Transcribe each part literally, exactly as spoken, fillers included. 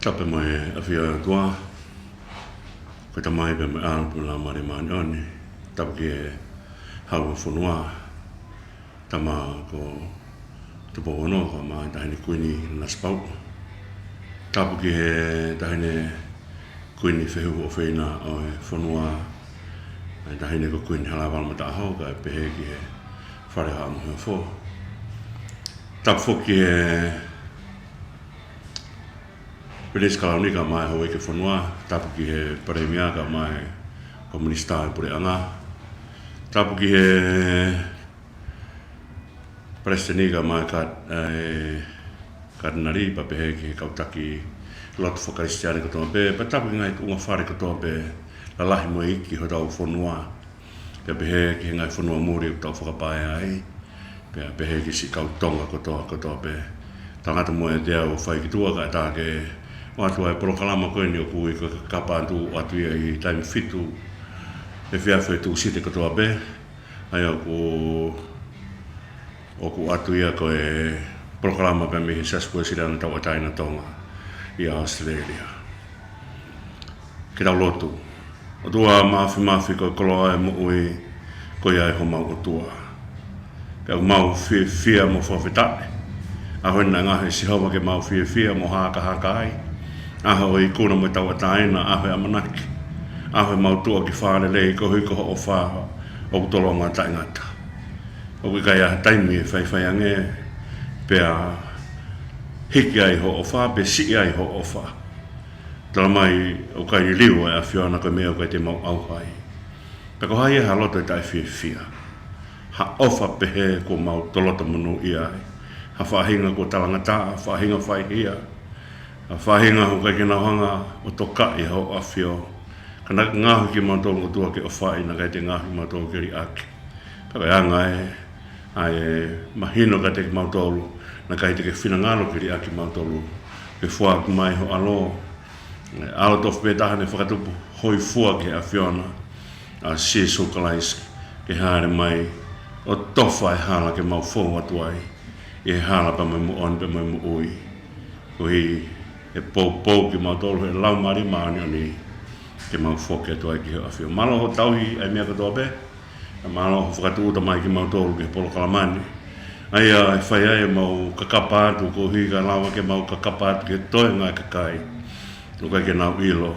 Tapu mo e ʻafio ʻa e ʻOtua, ko e Tamai pea mo e ʻAlo pea mo e Laumālie Māʻoniʻoni. Tapu ki he Hau ʻo e fonua, Tama ko Tupou Ono, kae ʻumaʻā e Taʻahine Kuini Nanasipauʻu. Tapu ki he Taʻahine Kuini Fehuhu ʻofeina ʻo e fonua, e Taʻahine ko Kuini Halaevalu Mataʻaho, kae pehē ki he Fale ʻo Haʻa Moheofo. Tapu foki ki he Pilinisi Kalauni kae ʻumaʻā e Houʻeiki ʻo e fonua, tapu ki he Palēmia kae ʻumaʻā e kau Minisitā ʻo e Puleʻanga, tapu ki he Palesiteni kae ʻumaʻā e Ka-, e Katinali, pea pehē ki he kau taki lotu fakakalisitiane kotoa pē, pea tapu ki he ngaahi tuʻunga fale kotoa pē, lalahi mo iiki hotau fonua. Pea pehē ki he ngaahi fonua muli ʻoku tau fakapaea ai. Pea pehē ki siʻi kau Tonga kotoa, kotoa pē. Tangata mo e teau ʻo fai ki tuʻa kae ʻatā ke ʻoatu ʻa e polokalama ko eni ʻoku ui ko e Kakapa Atu, ʻoatu ia ʻi he taimi fitu efiafi ʻo e Tūsite kotoa pē. ʻA ia ʻoku ʻoku ʻoatu ia ko e polokalama pea mei he Siasi Uēsiliana Tauʻatāina ʻo Tonga ʻi ʻAositelēlia. Ke tau lotu. ʻOtua Māfimafi, ko e koloa ʻo e moʻui, ko ia ʻa homau ʻOtua. Pea ʻoku mau fiefia mo fakafetaʻi. ʻAho ni naʻe ngaohi ʻe Sihova ke mau fiefia mo hakahaka ai. ʻAho ʻo e ikuna mo e tauʻatāina, ʻaho ʻo e ʻamanaki. ʻAho ʻo e mau tuʻa ki fale lelei, koeʻuhi ko hoʻo ʻofa ʻoku tolonga taʻengata. ʻOku ʻikai ha taimi ʻe faifai ange, pea hiki ai hoʻo ʻofa, pe siʻi ai hoʻo ʻofa. Tala mai ʻoku ʻikai liliu ʻa e ʻAfiona, ko e meʻa ʻoku ʻikai te mau ʻauha ai. Pea ko hai ia ha loto ʻe taʻefiefia? Ha ʻofa pehē kuo mau toloto monūʻia ai. Ha faʻahinga kuo talangataʻa, ha faʻahinga faihia. Ha faʻahinga ʻoku ʻikai ke nau hanga ʻo tokaʻi hoʻo ʻAfio. Ka naʻe ngaohi kimautolu ʻOtua ke ʻofaʻi, naʻe ʻikai te ngaohi kimautolu ke liʻaki. Pea ko e anga ē, ʻa e mahino kiate kimautolu, naʻe ʻikai te ke finangalo ke liʻaki kimautolu. Ke foaki mai ho ʻAlo, ʻAlo tofu pē taha naʻe fakatupu hōifua ki he ʻAfiona, ʻa Sīsū Kalaisi, ke hāʻele mai ʻo tofa e hala ke mau fou atu ai ʻi he hala pea mo e moʻoni pea mo e moʻui. Koeʻuhi he poupou kimautolu ʻe he Laumālie Māʻoniʻoni ke mau foki atu ai ki he ʻAfio. Mālō hoʻo tauhi ʻa e meʻa kotoa pē. Mālō hoʻo fakatūʻuta mai kimautolu ki he polokalama ni. ʻA ia ʻe fai ai ʻemau kakapa atu, koeʻuhi kae lava ke mau kakapa atu ki he toenga ʻo e kakai ʻoku ʻikai ke nau ʻilo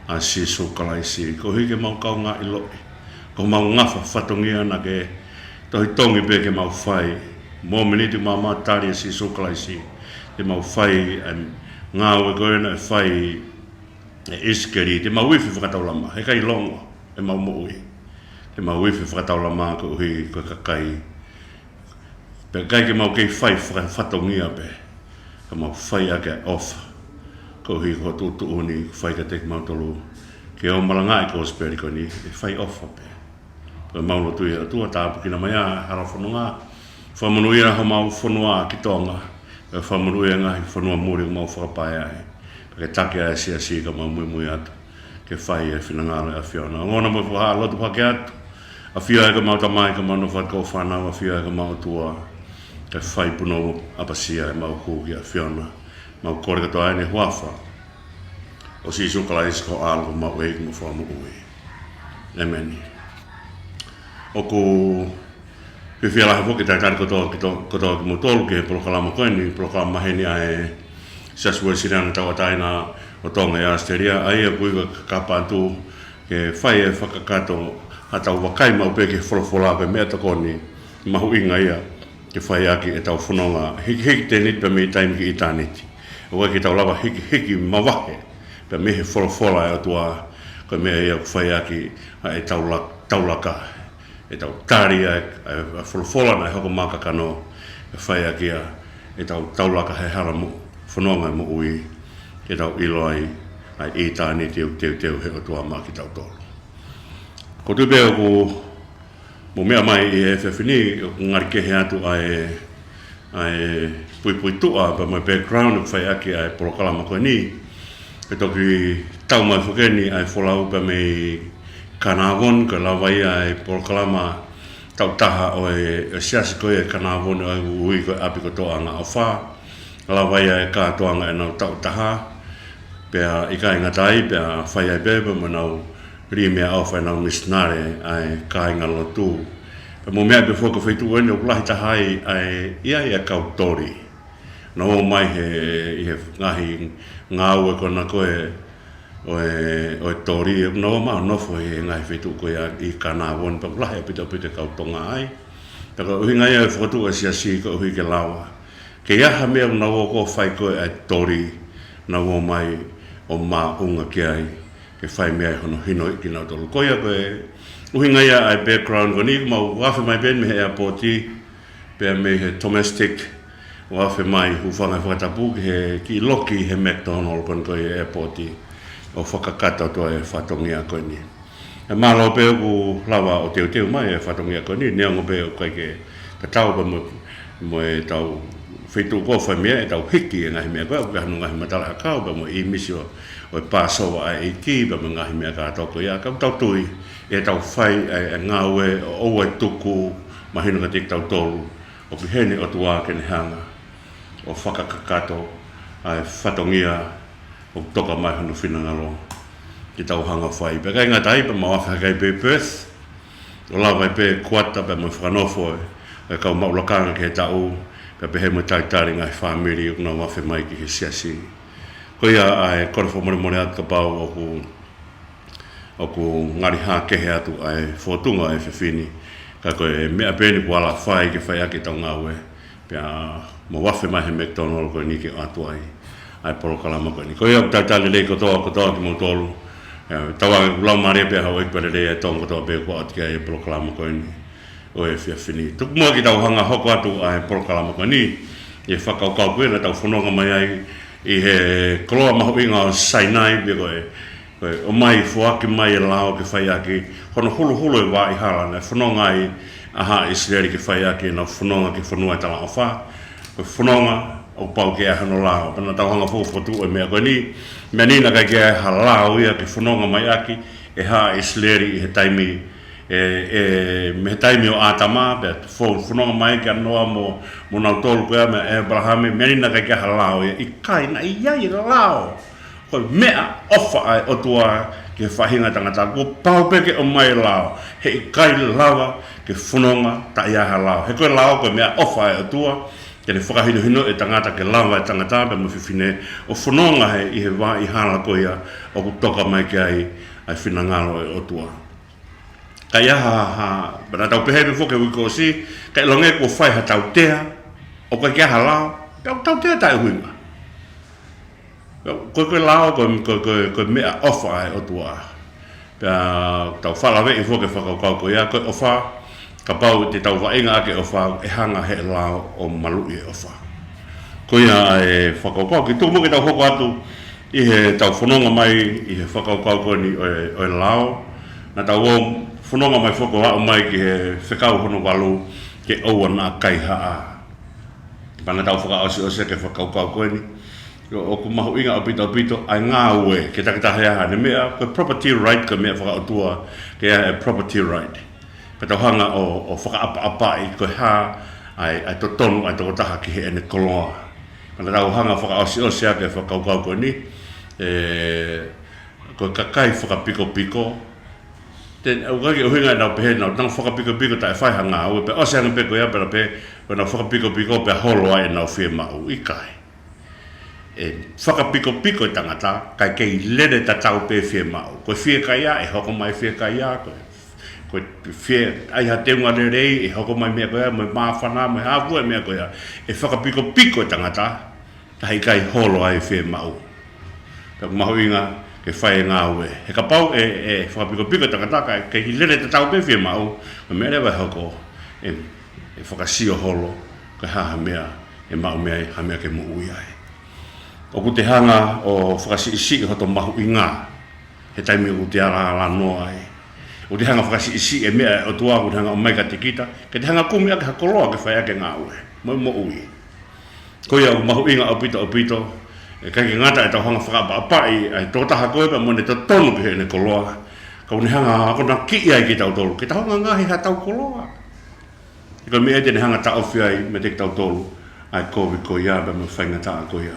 ʻa Sīsū Kalaisi. Koeʻuhi ke mau kaungā ʻiloʻi ko homau ngafa fatongia naʻa ke tohi tongi pē ke mau fai. Mōmeniti ʻoku mau tali ʻa Sīsū Kalaisi, te mau fai ʻa e ngāue ko ē naʻe fai ʻe ʻIsikeli, te mau ifi fakataulama, he ʻikai longo ʻemau moʻui. Te mau ifi fakataulama koeʻuhi ko e kakai. Pea ʻikai ke mau kei fai faka-, fatongia pē, ka mau fai ʻaki e ʻofa. Koeʻuhi ko e tuʻutuʻuni kuo fai kiate kimautolu ke ō ʻo malangaʻi e kosipeli ko eni, ʻe fai ʻofa pē. Pea mau lotu ia, ʻOtua, tāpuekina mai ʻa e hala fononga. Fakamonūʻia homau fonua ki Tonga. Pea fakamonūʻia e ngaahi fonua muli ʻoku mau fakapaea ai. Pea ke taki ʻa e siasi kae mau muimui atu ke fai e finangalo ʻo e ʻAfiona. Ongona mo e fakahā lotu hake atu. ʻAfio ʻa e ko mau Tamai, ko mau nofo atu ko e fānau, ʻafio ʻa e ko mau ʻOtua. Kae fai punou ʻapasia ʻemau hū ki he ʻAfiona. Mau kole kotoa ʻeni ʻi he huafa ʻo Sīsū Kalaisi ko ho ʻAlo ko homau ʻEiki mo Fakamoʻui. ʻĒmeni. ʻOku fiefia lahi foki ke talitali kotoa, kotoa, kotoa kimoutolu ki he polokalama ko eni, polokalama maheni ʻa e Siasi Uēsiliana Tauʻatāina ʻo Tonga ʻi ʻAositelēlia, ʻa ia ʻoku ui ko e Kakapa Atu, ke fai e fakakakato, ʻa ʻetau vakai maʻu pē ki he folofola, ko e meʻatokoni mahuʻinga ia ke fai ʻaki ʻetau fononga hikihiki tēniti pea mei taimi ki ʻitāniti. ʻOku ʻikai ke tau lava hikihiki mavahe pea mei he folofola ʻa e ʻOtua, ko e meʻa ia ʻoku fai ʻaki ʻa ʻetau la-, taulaka. ʻEtau tali ʻa e, ʻa e folofola naʻe hoko mai ʻa e kakano, ʻe fai ʻaki ia ʻetau taulaka he hala mo-, fononga ʻo e moʻui, ke tau ʻilo ai ʻa e ʻitāniti ʻoku teuteu ʻe he ʻOtua maʻa kitautolu. Ko e tuʻu pē ʻoku mou meʻa mai ʻi he efiafi ni, ʻoku ngali kehe atu ʻa e, ʻa e puipuituʻa pea mo e background ʻoku fai ʻaki ʻa e polokalama ko eni. ʻE toki tau mai foki eni ʻa e folau pea mei Kanavon, ko e lava ia ʻa e polokalama taʻu taha ʻo e, ʻo e siasi ko ia ʻi Kanavon, ʻa ia ʻoku ui ko e ʻApi ko Toʻa Angaʻofa. Lava ia ʻa e kātoanga ʻenau taʻu taha. Pea ʻikai ngata ai, pea fai ai pē pea mo ʻenau lī meʻaʻofa ʻenau misinale ʻa e kāingalotu. Pea mo e meʻa pē foki ʻo e feituʻu ko eni ʻoku lahi taha ai ʻa e, ʻi ai ʻa e kau toli. Nau ō mai he, ʻi he ngaahi ngāue ko ena ko ē ʻo e, ʻo e toli, nau ō mai ʻo nofo he ngaahi feituʻu ko ia ʻi Kānavoni, pea ʻoku lahi ʻaupito ʻaupito e kau Tonga ai. Pea ko e ʻuhinga ia e fokotuʻu e siasi koeʻuhi ke lava. Ke ʻi ai ha meʻa ʻoku nau ō ʻo fai ko ē ʻa e toli, nau ō mai ʻo maʻunga ki ai, ke fai mei ai hono hinoʻi kinautolu. Ko ia ko e ʻuhinga ia ʻa e background ko eni, mau afe mai pē mei he airport, pea mei he domestic, ʻo afe mai hūfanga he fakatapu ki he kiʻi loki he McDonald ko eni ko e airport, ʻo fakakakato atu e fatongia ko eni. ʻE mālō pē ʻoku lava ʻo teuteu mai e fatongia ko eni, neongo pē ʻoku ʻikai ke tatau pē mo, mo ʻetau feituʻu ko ē ʻoku fai mei ai ʻetau hiki e ngaahi meʻa ko ē, ʻoku ʻi ai hono ngaahi matala ʻakau pea mo e ʻīmisi ʻo, ʻo e Pāsova ʻa e ʻEiki pea mo e ngaahi meʻa kātoa ko ia, ka ʻoku tau tui ʻi heʻetau fai ʻa e, ʻa e ngāue ʻo ʻoua ʻe tuku, mahino kiate kitautolu ʻoku ʻi heni e ʻOtua ke ne hanga ʻo fakakakato ʻa e fatongia ʻoku toka mai hono finangalo ke tau hanga ʻo fai. Pea ʻikai ngata ai, pea mau afe hake ai pē Perth, ʻo lava ai pē kuata pea mo e fakanofo e, e kau maʻu lakanga ki he taʻu, pea pehē mo e talitali e ngaahi fāmili ʻoku nau afe mai ki he siasi. Ko ia ʻa e kole fakamolemole atu kapau ʻoku, ʻoku ngali hā kehe atu ʻa e fōtunga ʻo e efiafi ni. Ka ko e meʻa pē eni kuo ala fai ke fai ʻaki ʻetau ngāue. Pea mau afe mai he McDonald ko eni ke ʻoatu ai ʻa e polokalama ko eni. Ko ia ʻoku talitali lelei kotoa, kotoa kimoutolu. ʻE, tauange ʻoku laumālie pē ʻa houʻeiki pea lelei ʻa e Tonga kotoa pē kuo ʻoatu ki ai e polokalama ko eni ʻo e efiafi ni. Tuku muʻa ke tau hanga ʻo hoko atu ʻa e polokalama ko eni ʻi he fakakaukau ko ia naʻa tau fononga mai ai ʻi he koloa mahuʻinga ʻo Sainai, pea ko e, ko e ʻomai foaki mai e lao ke fai ʻaki hono huluhulu e vaʻa hala naʻe fononga ai ʻa Haʻa ʻIsileli ke fai ʻaki ʻenau fononga ki he fonua ʻo e talaʻofa. Ko e fononga ʻoku pau ke ʻi ai hano lao. Pea naʻa tau hanga ʻo fokotuʻu e meʻa ko eni, meʻa ni naʻe ʻikai ke ʻi ai ha lao ia ke fononga mai ʻaki ʻe Haʻa ʻIsileli ʻi he taimi ʻe, ʻe, mei he taimi ʻo ʻĀtama, pea fo-, fononga mai kia Noa mo, mo nautolu ko ia, mo ʻĒpalahame, meʻa ni naʻe ʻikai ke ʻi ai ha lao ia, ʻikai, naʻe ʻi ai e lao. Ko e meʻaʻofa ʻa e ʻOtua ki he faʻahinga ʻo e tangata, kuo pau pē ke ʻomai e lao, he ʻikai lava ke fononga taʻe ʻi ai ha lao. He ko e lao ko e meʻaʻofa ʻa e ʻOtua, ke ne fakahinohinoʻi e tangata ke lava e tangata pea mo e fefine ʻo fononga he, ʻi he vaʻa hala ko ia ʻoku toka mai ki ai ʻa e finangalo ʻo e ʻOtua. Ka ʻi ai ha, ha, pea naʻa tau pehē pē foki he uike kuo ʻosi, ka ʻilonga kuo fai ha tautea, ʻoku ʻikai ke ʻi ai ha lao, pea ʻoku tautea taʻeʻuhinga. Ko e, ko e lao, ko e, ko e, ko e, ko e meʻaʻofa ʻa e ʻOtua. Pea tau faʻa laveʻi foki e fakakaukau ko ia, ko e ʻofa, kapau te tau vaʻinga ʻaki e ʻofa, ʻe hanga ʻe he lao ʻo maluʻi e ʻofa. Ko ia ʻa e fakakaukau, ke tuku muʻa ke tau hoko atu ʻi heʻetau fononga mai ʻi he fakakaukau ko eni ʻo e, ʻo e lao. Naʻa tau ō fononga mai foki ʻo aʻu mai ki he fekau hono valu, ke ʻoua naʻa kaihaʻa. Pea naʻa tau fakaʻosiʻosi ʻaki e fakakaukau ko eni. ʻOku mahuʻinga ʻaupito ʻaupito ʻa e ngāue, ke takitaha ʻi ai haʻane meʻa, ko e property right, ko e meʻa fakaʻotua, ke ʻi ai e property right. Pea tau hanga ʻo, ʻo fakaʻapaʻapaʻi ko e hā ʻa e, ʻa e totonu ʻa e tokotaha ki heʻene koloa. Pea naʻa tau hanga ʻo fakaʻosiʻosi ʻaki e fakakaukau ko eni, ʻe, ko e kakai fakapikopiko. Te, ʻoku ʻikai ke ʻuhinga ʻenau pehē ʻenau tanga fakapikopiko taʻe fai ha ngāue, pea ʻosi ange pē ko ia pea pehē, ko ʻenau fakapikopiko pea holo ai ʻenau fiemaʻu, ʻikai. ʻE fakapikopiko e tangata, kae kei lele tatau pē fiemaʻu. Ko e fiekaia, ʻe hoko mai fiekaia, ko e, ko e fie, ʻai ha teunga lelei, ʻe hoko mai meʻa ko ia, mo e māfana, mo e hā fua e meʻa ko ia. ʻE fakapikopiko e tangata, kae ʻikai holo ai e fiemaʻu. Pea ʻoku mahuʻinga ke fai e ngāue. He kapau ʻe, ʻe fakapikopiko e tangata kae kei lele tatau pē fiemaʻu, ko e meʻa leva ʻe hoko, ʻe, ʻe fakasio holo, ko e hā ha meʻa ʻe maʻu mei ai, ha meʻa ke moʻui ai. ʻOku te hanga ʻo fakasiʻisiʻi hoto mahuʻinga he taimi ʻoku te alala noa ai. ʻOku te hanga ʻo fakasiʻisiʻi e meʻa ʻa e ʻOtua ʻoku te hanga ʻo ʻomai kiate kita, ke te hanga ʻo kumi ʻaki ha koloa ke fai ʻaki e ngāue mo e moʻui. Ko ia ʻoku mahuʻinga ʻaupito ʻaupito, ʻe ʻikai ke ngata ʻetau hanga ʻo fakaʻapaʻapaʻi ʻa e tokotaha ko ē pea mo ʻene totonu ki heʻene koloa, ka ʻoku ne hanga ʻo akonakiʻi ai kitautolu ke tau hanga ʻo ngaohi haʻatau koloa. He ko e meʻa ia te ne hanga ʻo taʻofi ai meiate kitautolu ʻa e kovi ko ia pea mo e faingataʻa ko ia.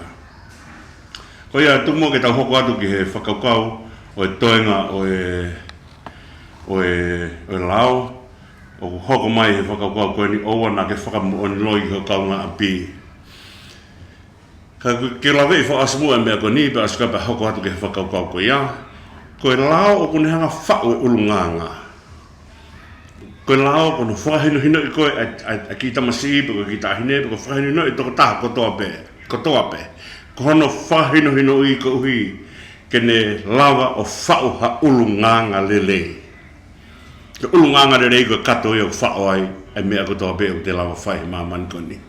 Ko ia, tuku muʻa ke tau hoko atu ki he fakakaukau ʻo e toenga ʻo e, ʻo e, ʻo e lao, ʻoku hoko mai he fakakaukau ko eni, ʻoua naʻa ke fakamoʻoni loi ki ho kaungāʻapi. Ka ke laveʻi fakaʻosi muʻa e meʻa ko eni, pea ʻosi ko ia pea hoko atu ki he fakakaukau ko ia. Ko e lao ʻoku ne hanga faʻu e ʻulungaanga. Ko e lao ko hono fakahinohinoʻi ko ē ʻa e, ʻa e, ʻa e kiʻi tamasiʻi pe ko e kiʻi taʻahine, pe ko e fakahinohinoʻi e tokotaha kotoa pē, kotoa pē. Ko hono fakahinohinoʻi koeʻuhi ke ne lava ʻo faʻu ha ʻulungaanga lelei. Ko e ʻulungaanga lelei ko e kato ia ʻoku faʻo ai ʻa e meʻa kotoa pē ʻoku te lava fai he māmani ko eni.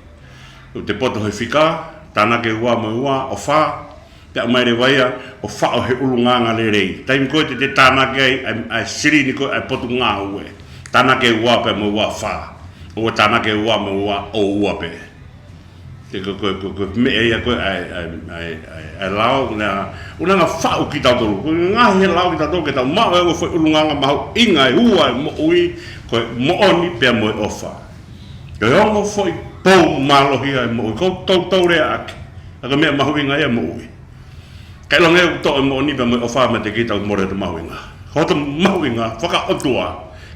ʻOku te poto he fika, tānaki ua mo e ua, ʻofa, pea ʻomai leva ia ʻo faʻo he ʻulungaanga lelei. Taimi ko ē te te tānaki ai ʻa e, ʻa e silini ko ē ʻa e potungāue, tānaki ua pea mo e ua, ʻofa. ʻOua tānaki ua mo e ua, ʻo ua pē. Te ko, ko, ko, ko e meʻa ia ko ē ʻa e, ʻa e, ʻa e, ʻa e, ʻa e lao, ʻoku ne, ʻoku ne hanga faʻu kitautolu. Ko e ngaahi he lao kitautolu ke tau maʻu e ongo foʻi ʻulungaanga mahuʻinga ʻe ua ʻo e moʻui, ko e moʻoni pea mo e ʻofa. Ko e ongo foʻi pou mālohi ʻo e moʻui, ʻoku toutou lea ʻaki. Ka ko e meʻa mahuʻinga ia ʻo e moʻui. Ka ʻilonga ʻoku toʻo e moʻoni pea mo e ʻofa meiate kita, ʻoku mole hoto mahuʻinga. Ko hoto mahuʻinga fakaʻotua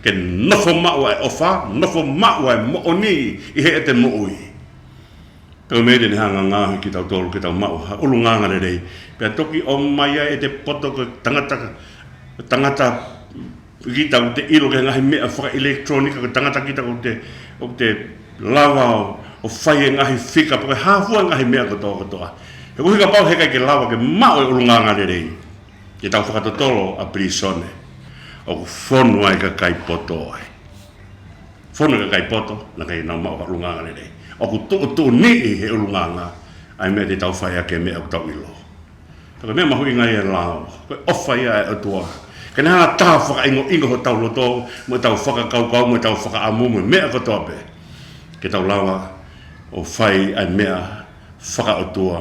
ke nofo maʻu ʻa e ʻofa, nofo maʻu ʻa e moʻoni ʻi heʻete moʻui. Pea ko e meʻa ia te ne hanga ngaohi kitautolu ke tau maʻu ha ʻulungaanga lelei. Pea toki ʻomai ai ʻete poto ko e tangata, tangata kita ʻoku te ʻilo ki he ngaahi meʻa fakaʻilekitulōnika, ko e tangata kita ʻoku te, ʻoku te lava ʻo, ʻo fai e ngaahi fika, pe ko e hā fua e ngaahi meʻa kotoa kotoa. He ʻoku ʻikai, kapau he ʻikai ke lava ke maʻu e ʻulungaanga lelei, ke tau fakatotolo ʻa pilīsone, ʻoku fonu ai e kakai poto ai. Fonu e kakai poto, naʻe ʻikai ke nau maʻu ha ʻulungaanga lelei. ʻOku tuʻutuʻuni ʻi he ʻulungaanga ʻa e meʻa te tau fai ʻaki e meʻa ʻoku tau ʻilo. Ka ko e meʻa mahuʻinga ia ʻo e lao, ko e ʻofa ia ʻa e ʻOtua. Ke ne hanga ʻo tā fakaʻingoʻingo hotau loto, mo ʻetau fakakaukau, mo ʻetau fakaʻamu, mo e meʻa kotoa pē, ke tau lava ʻo fai ʻa e meʻa fakaʻotua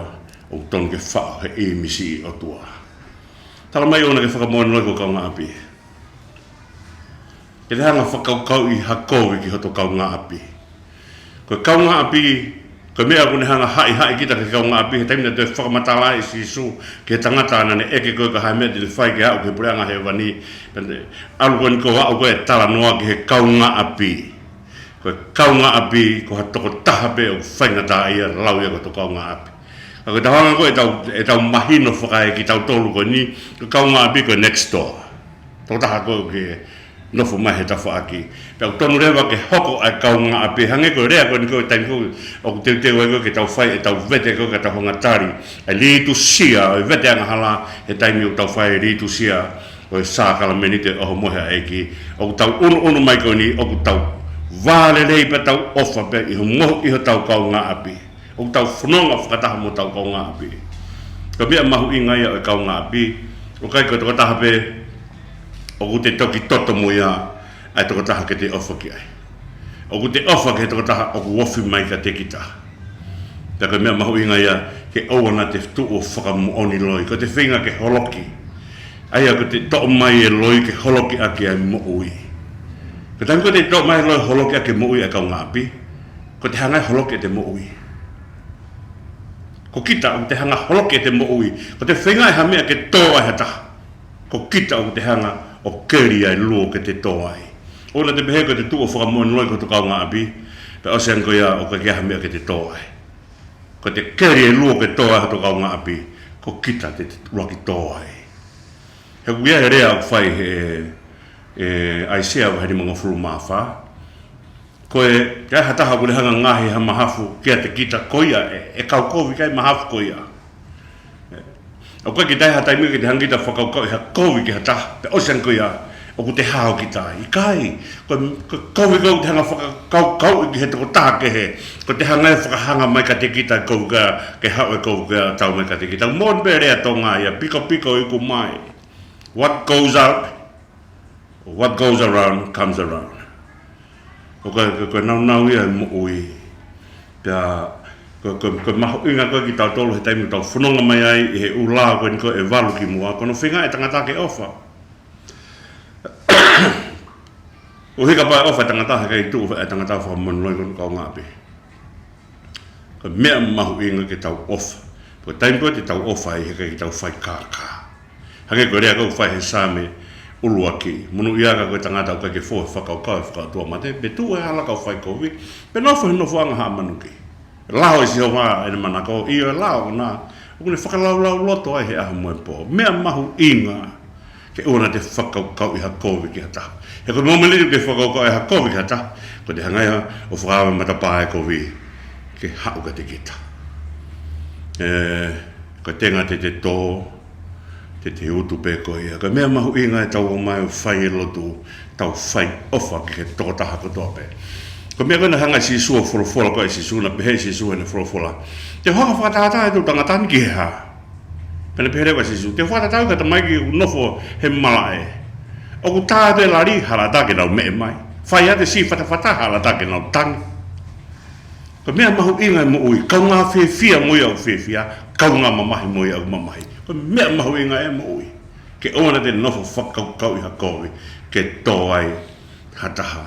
ʻoku totonu ke faʻo he ʻīmisi ʻo e ʻOtua. Talamai ʻoua naʻa ke fakamoʻoni loi ki ho kaungāʻapi. Ke te hanga ʻo fakakaukauʻi ha kovi ki hoto kaungāʻapi. Ko e kaungāʻapi, ko e meʻa ʻoku ne hanga ʻo haʻihaʻi kita ki he kaungāʻapi, he taimi naʻe toe fakamatala ai ʻe Sīsū ki he tangata naʻa ne ʻeke ko ē ko e hā e meʻa te ne fai ke aʻu ki he puleʻanga hēvani, pea ne ʻalu ko eni ʻo aʻu ko ē ʻo talanoa ki he kaungāʻapi. Ko e kaungāʻapi ko ha tokotaha pē ʻoku faingataʻaʻia, lau ia ko hoto kaungāʻapi. Ka ko ʻetau hanga ko ē ʻetau, ʻetau mahino fakaekitautolu ko eni, ko e kaungāʻapi ko e next door. Tokotaha ko ē ʻoku ke nofo mai he tafaʻaki. Pea ʻoku totonu leva ke hoko ʻa e kaungāʻapi, hangē ko e lea ko eni ko e taimi ko ē ʻoku teuteu ai ko ē ke tau fai ʻetau vete ko ē ka tau hanga ʻo tali ʻa e litūsia ʻo e vete angahala he taimi ʻoku tau fai e litūsia ʻo e sākalamēniti ʻo e ʻohomohe ʻa e ʻEiki. ʻOku tau ʻunuʻunu mai ko eni, ʻoku tau vālelei pea tau ʻofa pē ʻi homo-, ʻi hotau kaungāʻapi. ʻOku tau fononga fakataha mo hotau kaungāʻapi. Ko e meʻa mahuʻinga ia ʻo e kaungāʻapi, ʻoku ʻikai ko e tokotaha pē ʻoku te toki toto mo ia, ʻa e tokotaha ke te ʻofa ki ai. ʻOku te ʻofa ki he tokotaha ʻoku ofi mai kiate kita. Pea ko e meʻa mahuʻinga ia ke ʻoua naʻa te tuʻu ʻo fakamoʻoni loi. Ko ʻete feinga ke holoki. ʻA ia ko ʻete toʻo mai e loi ke holoki ʻaki ʻa e moʻui. Ko e taimi ko ē te toʻo mai e loi holoki ʻaki e moʻui ʻa e kaungāʻapi, ko ʻete hanga ʻo holoki ʻete moʻui. Ko kita ʻoku te hanga ʻo holoki ʻete moʻui. Ko ʻete feinga ʻe ha meʻa ke tō ai ha taha, ko kita ʻoku te hanga ʻo keli ʻa e luo ke te tō ai. ʻOua naʻa te pehē ko ʻete tuʻu ʻo fakamoʻoni loi ki hoto kaungāʻapi, pea ʻosi ange ko ia ʻoku ʻikai ha meʻa ke te tō ai. Ko ʻete keli e luo ke tō ai hoto kaungāʻapi, ko kita te, te ʻuluaki tō ai. He ʻoku ʻi ai e lea ʻoku fai he, ʻe, ʻAisea vahe nimangofulu mā fā. Ko e, ʻe ʻi ai ha taha ʻoku ne hanga ʻo ngaohi ha mahafu kiate kita, ko ia ʻe, ʻe kau kovi ki ai e mahafu ko ia. ʻOku ʻikai ke ʻi ai ha taimi ke te hanga kita ʻo fakakaukauʻi ha kovi ki ha taha, pea ʻosi ange ko ia ʻoku te hao kita ai. ʻIkai, ko e, ko e kovi ko ē ʻoku te hanga ʻo fakakaukauʻi ki he tokotaha kehe, ko ʻete hanga ʻo fakahanga mai kiate kita e kovi ko ia, ke haʻu e kovi ko ia ʻo tau mai kiate kita. Moʻoni pē lea Tonga ia, pikopiko iku mai. What goes out, what goes around comes around. Ko e, ko e, ko e nāunau ia ʻo e moʻui. Pea ko e, ko e, ko e mahuʻinga ko ē kitautolu he taimi ʻoku tau fononga mai ai ʻi he ʻū lao ko eni ko ē ʻe valu kimuʻa, ko hono feinga ʻa e tangata ke ʻofa. ʻOku ʻikai ke pau ʻofa e tangata, he ʻikai tuʻu e tangata ʻo fakamoʻoni loi ki hono kaungāʻapi. Ko e meʻa mahuʻinga ke tau ʻofa. Ko e taimi ko ē te tau ʻofa ai, heʻikai ke tau fai kākā. Hangē ko e lea ko ē ʻoku fai he Saame ʻuluaki: Monūʻiaʻaka koe tangata ʻoku ʻikai ke fou he fakakaukau ʻo e fakaʻotuamate, pe tuʻu he hala kau faikovi, pe nofo he nofoʻanga haʻa manuki. Lao ʻe Sihova ʻene manako, ʻio, ʻe lao ʻoʻona, ʻoku ne fakalaulauloto ai he ʻaho mo e pō. Meʻa mahuʻinga ke ʻoua naʻa te fakakaukauʻi ha kovi ki ha taha. He ko e mōmeniti ʻoku ke fakakaukauʻi ha kovi ki ha taha, ko ʻete hanga ia ʻo fakaava matapā ʻo e kovi ke haʻu kiate kita. Ē, ko e tenga te te tō, te te utu pē koe ia. Ko e meʻa mahuʻinga ʻetau ō mai ʻo fai e lotu, tau fai ʻofa ki he tokotaha kotoa pē. Ko e meʻa ko ē naʻe hanga ʻe Sīsū ʻo folofola, ko e Sīsū naʻe pehē ʻe Sīsū heʻene folofola: Te u hanga ʻo fakatātā e toʻu tangata ni ki he hā? Pea ne pehē leva ʻe Sīsū: Te u fakatātā au ki ha tamaiki ʻoku nofo he malaʻe, ʻoku tā atu e lali, hala ʻatā ke nau meʻe mai. Fai atu e siʻi fatafata, hala ʻatā ke nau tangi. Ko e meʻa mahuʻinga e moʻui, kaungā fiefia mo ia ʻoku fiefia, kaungā mamahi mo ia ʻoku mamahi. Ko e meʻa mahuʻinga e moʻui, ke ʻoua naʻa te nofo fakakaukauʻi ha kovi ke tō ai ha taha.